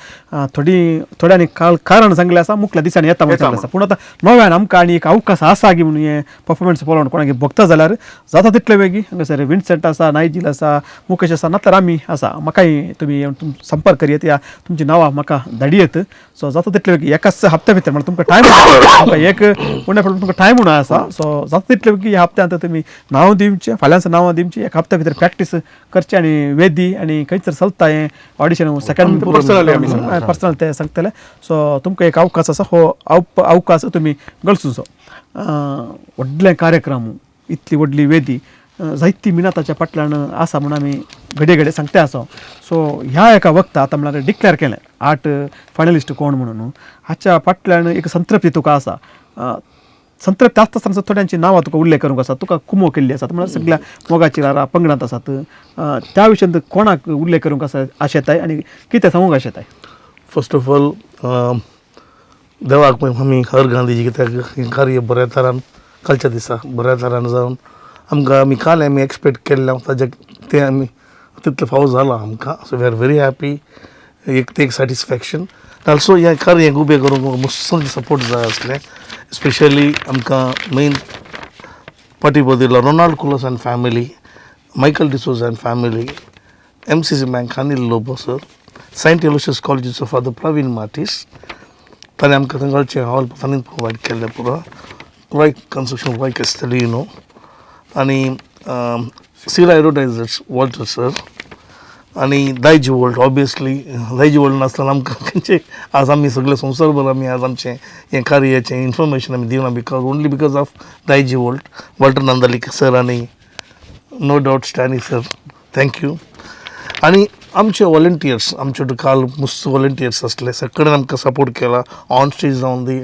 थोड्यांनी कारण सांगलें आसा मुखल्या दिसांनी येता म्हणून सांगलें आसा, पूण आतां नव्यान आमकां आनी एक अवकाश आसा की म्हणून हें परफॉर्मन्स पळोवन कोणाक बघता जाल्यार जाता तितले बेगी हांगासर विन्सेंट आसा, नायजील आसा, मुकेश आसा, नातर आमी आसा, म्हाकाय तुमी येवन संपर्क करयेत या तुमची नांवां म्हाका धाडयेत. सो जाता तितले बेगी एकाच हप्त्या भितर म्हणल्यार तुमकां टायम आमकां एक उणें पडून तुमकां टायम म्हणून आसा. सो जाता तितले बेगी ह्या हप्त्यांत तुमी नांव दिवचें, फाल्यांच नांवां दिवची, एक हप्त्या भितर प्रॅक्टीस करची आनी वेदी आनी खंयसर चलता हें ऑडिशन सेकंड पर्सनल ते सांगतले. सो तुमकां एक अवकाश आसा, हो अवकाश तुमी गळसुचो. व्हडले कार्यक्रम, इतली व्हडली वेदी, जायती मिनाताच्या फाटल्यान आसा म्हणून आमी घडये घडये सांगते आसा. सो ह्या एका वखता आतां म्हणल्यार डिक्लेअर केलें 8 फायनलिस्ट कोण म्हणून, हाच्या फाटल्यान एक संतृप्ती तुका आसा. संतृप्ती आसता आसतना थोड्यांची नांवां तुका उल्लेख करूंक आसा, तुका कुमो केल्ली आसात म्हणल्यार सगळ्या मोगाची रारा पंगडांत आसात, त्या विशयांत कोणाक उल्लेख करूंक आसा आशेताय आनी कितें सांगूंक आशेताय? फर्स्ट ऑफ ऑल देवाक आमी हर गांधीजी कित्याक हें कार्य बऱ्या तरान कालच्या दिसा बऱ्या तरान जावन आमकां आमी काल आमी एक्सपेक्ट केल्लें ताजे तें आमी तितलें फावो जालां आमकां. So we are very happy, एक तें एक सॅटिस्फॅक्शन. आल्सो ह्या कार्य उबें करूंक मस्त सपोर्ट जाय आसलें, स्पेशली आमकां मेन पार्टी दिलो Ronald Kulas and family, Michael D'Souza and family, MCC bank Anil Lobo sir, Saint Aloysius कॉलेजीचो father Praveen Martis, ताणें आमकां थंयचे हॉल तांणी प्रोवायड केल्लें पुरो, रॉय कन्स्ट्रक्शन रॉय कॅस्टलिनो, आनी सिरा एडवर्टायजर्स वॉल्टर सर आनी दायजी वर्ल्ड. ऑबियसली दायजी वर्ल्ड नासतना आमकां खंयचे आज आमी सगळे संवसारभर आमी आज आमचें हें कार्याचें इन्फॉर्मेशन आमी दिवना because only because of Daiji world, Walter Nandalike sir आनी no doubt Stanley sir, thank you. आनी आमचे वॉलंटियर्स, आमचे काल मस्त वॉलंटियर्स आसले, सगळ्यांनी आमकां सपोर्ट केला, ऑन स्टेज जावन दी,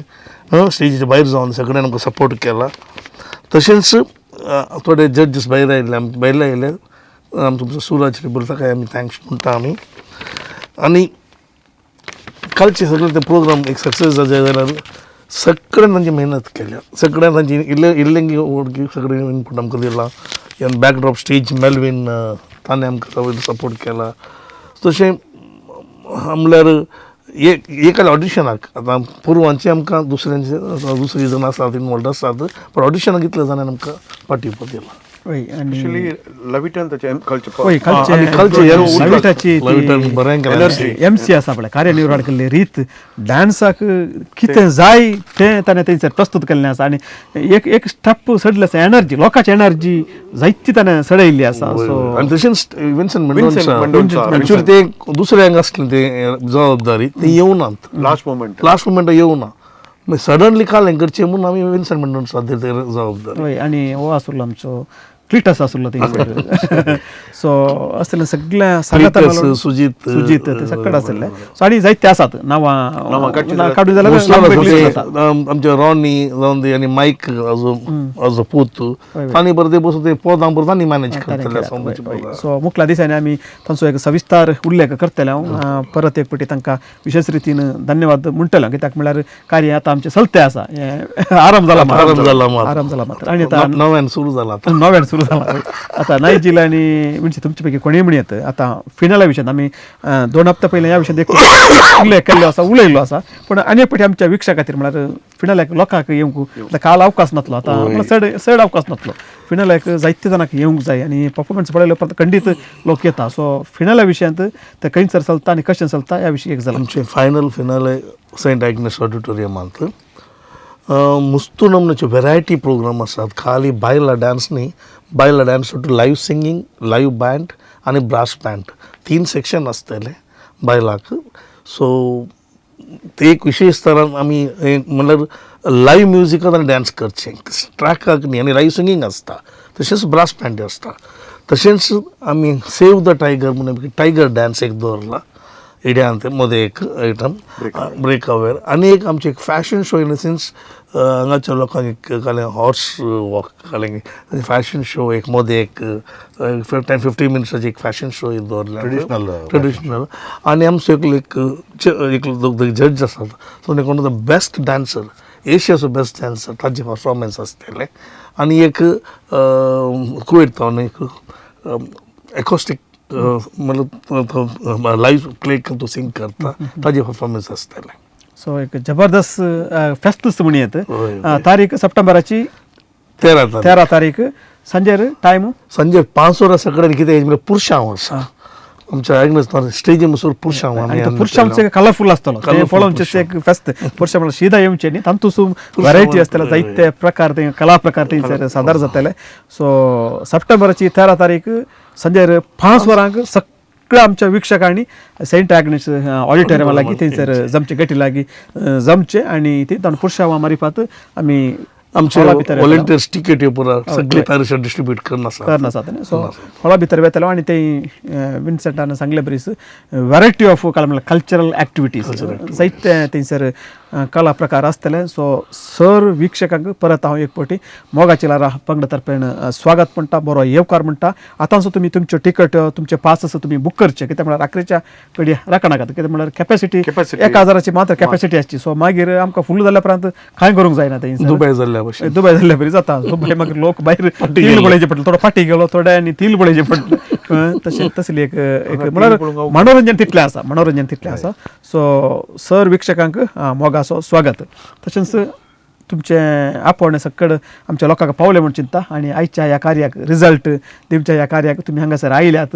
स्टेजीच्या भायर जावन सगळ्यांनी आमकां सपोर्ट केला. तशेंच थोडे जजीस भायर आयिल्ले, भायले आयिल्ले, आमचो सुरज रिबल ताकाय आमी thanks म्हणटा आमी. आनी कालचे सगळे ते प्रोग्राम एक सक्सेस जाय जाल्यार सगळ्यान तांची मेहनत केल्या, सगळ्यान तांची इल्ले इल्लेंगी वळखी सगळें इनपूट आमकां दिला. इवन बॅकड्रॉप स्टेज मेलवीन ताणें आमकां सपोर्ट केला. तशें म्हणल्यार एक एकाल्या ऑडिशनाक आतां पुर्वांचे आमकां दुसऱ्यांचे दुसरी जाण आसात इनवॉल्ड आसात, पण ऑडिशनाक इतले जाणांनी आमकां पाठिंबो दिला. हय, आनी एक्चुअली लविटान ताचें कल्चर, हय, लविटाची बरें केलें. एम सी आसा पळय, कार्यनिर्वहण केल्ली रीत, डान्साक कितें जाय तें ताणें थंयसर प्रस्तूत केल्लें आसा. आनी एक एक स्टेप सडले आसा, एनर्जी, लोकांची एनर्जी जायती ताणें सडयल्ली आसा. सो आनी तशेंच विन्सन मेंडोन्सा, एक्चुअली ते दुसऱ्यांक आसलें ते जबाबदारी, ते येवनात लास्ट मोमेंट, लास्ट मोमेंट येवना, मागीर सडनली काल हें करचें म्हणून आमी विन्सन मेंडोन्सा जबाबदारी. हय, आनी हो आसलो आमचो क्लिटस आसलो थंयसर. सो असले सगळ्या सांगाता सुजीत, सुजीत ते सगळे आसले. सो आनी जायते आसात नांवां काडून जाल्यार आमचे रॉनी जावन दी आनी मायक अजो पूत तांणी बरें ते बसून ते पोदां बरें तांणी मॅनेज करतले. सो मुखल्या दिसांनी आमी तांचो एक सविस्तर उल्लेख करतले. हांव परत एक फावटी तांकां विशेष रितीन धन्यवाद म्हणटलो, कित्याक म्हणल्यार कार्य आतां आमचें चलतें आसा, आराम जाला, आराम जाला, आराम जाला मात्र. आनी आतां नव्यान सुरू जाला, नव्यान सुरू जाला. आतां नायजील आनी म्हणजे तुमचे पैकी कोणीय म्हणयत आतां फिनाला विशयान आमी 2 हप्ता पयलीं ह्या विशयान एक उल्लेख केल्लो आसा, उलयल्लो आसा, पूण आनी एक फावटी आमच्या विक्षा खातीर म्हळ्यार फिनाल्याक लोकांक येवंक काल अवकाश नासलो, आतां चड चड अवकाश नासलो, फिनाल्याक जायते जाणांक येवंक जाय आनी परफॉर्मन्स पळयले उपरांत खंडीत लोक येता. सो फिनाल्या विशयांत तें खंयसर चलता आनी कशें चलता ह्या विशीं एक जाला. आमचें फायनल फिनाले सेंट आग्नेस ऑडिटोरियमांत मुस्तू नमनाचे व्हेरायटी प्रोग्राम आसात. खाली बायलां डान्स न्ही, बायलां dance live singing, live band आनी ब्रास बँड, 3 सेक्शन आसतले बायलांक. सो ते एक विशेष तरान आमी म्हणल्यार लायव्ह म्युजिकान आनी डान्स करचें, ट्रॅकाक न्ही, आनी लायव्ह सिंगींग आसता, तशेंच ब्रास बँड आसता. तशेंच आमी सेव the tiger म्हणून टायगर डान्स एक दवरला इड्यांत मदें एक आयटम ब्रेक अवेर. आनी एक आमचें एक fashion show in sense हांगाच्या लोकांक एक कालें हॉर्स वॉक कालें फॅशन शो एक मदें एक 10-15 मिनट्साची एक फॅशन शो एक दवरला, ट्रेडिशनल ट्रेडिशनल. आनी आमचो एकलो एक जज आसात, so one of the best dancer, एशियाचो best dancer, ताजे परफॉर्मन्स आसतलें. आनी एक कुवेट थावन एक एकॉस्टीक म्हणल्यार लायव्ह प्ले तो सिंग करता, ताजे परफॉर्मन्स आसतलें. सो एक जबरदस्त फेस्तूच म्हणयत. तारीख सप्टेंबराची 13 तारीख, सांजेर टायम सांजे 5 वरां सगळ्यांनी कितें म्हणल्यार पुरशांव आसा आमच्या आग्नेस स्टेजी मुसर पुरशांव, पुरशांवचे कलरफूल आसतलो, ते पळोवचें एक फेस्त. पुरशांव म्हणल्यार शिदा येवचें न्ही, तातूंत व्हरायटी आसतले, जायते प्रकार ते कला प्रकार थंयसर सादर जातले. सो सप्टेंबराची 13 तारीख सांजेर 5 वरांक सगळ्या आमच्या वीक्षकांनी सेंट आग्नेस ऑडिटोरियमा लागीं थंयसर जमचे, गटी लागीं जमचें आनी थंय तांकां पुरशांवा मारिफात आमी आमचे वॉलंटियर्स टिकेट पुरा सगळे पॅरिशान डिस्ट्रिब्यूट करना आसात. सो हॉला भितर वेतलो आनी ते विन्सेंटान सांगले बरीच व्हरायटी ऑफ म्हणल्यार कल्चरल एक्टिविटीज जायते थंयसर कला प्रकार आसतले. सो सर वीक्षकांक परत हांव एक फावटी मोगाची लारा पंगडा तर्फेन स्वागत म्हणटा, बरो येवकार म्हणटा. आतांचो तुमी तुमच्यो टिकट, तुमचे पास आसा तुमी बूक करचे, कित्याक म्हळ्यार रात्रीच्या कडेन राखणाकात, कित्याक म्हळ्यार कॅपॅसिटी 1000 मात्र कॅपॅसिटी आसची. सो मागीर आमकां फूल जाल्या उपरांत कांय करूंक जायना, थंय दुबय जाल्ल्या भशेन, दुबय जाल्ल्या बरी जाता. दुबय मागीर लोक भायर तील पळयचे पडले, थोडो फाटी गेलो, थोड्यांनी तील पळयचे पडले, तशें तसली एक एक म्हळ्यार मनोरंजन तितलें आसा, मनोरंजन तितलें आसा. सो सर वीक्षकांक मोगाचो स्वागत. तशेंच तुमचें आपोवणें सगळें आमच्या लोकांक पावलें म्हूण चिंता आनी आयच्या ह्या कार्याक रिजल्ट दिवच्या ह्या कार्याक तुमी हांगासर आयल्यात,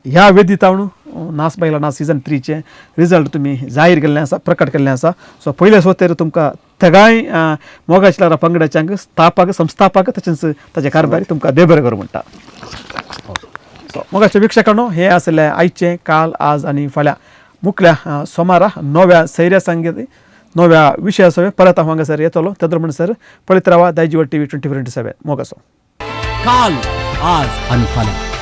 ह्या वेदीतावन नाच बायलां नाच सिजन 3चें रिजल्ट तुमी जाहीर केल्लें आसा, प्रकट केल्लें आसा. सो पयले सुवातेर तुमकां तेगांय मोगाच्या ल्हारां पंगडाच्यांक स्थापक संस्थापक तशेंच ताचे कारभारी तुमकां देव बरें करूं म्हणटा. सो मोगाच्या वीक्षकांनो, हें आसलें आयचें काल आज आनी फाल्यां. मुखल्या सोमारा नव्या सैऱ्या सांगीत नव्या विशया सवें परत हांव हांगासर येतलो. तेदो म्हणसर पळयत रावा दायजिवाड TV 24x7. मोगासो. काल, आज आनी फाल्यां.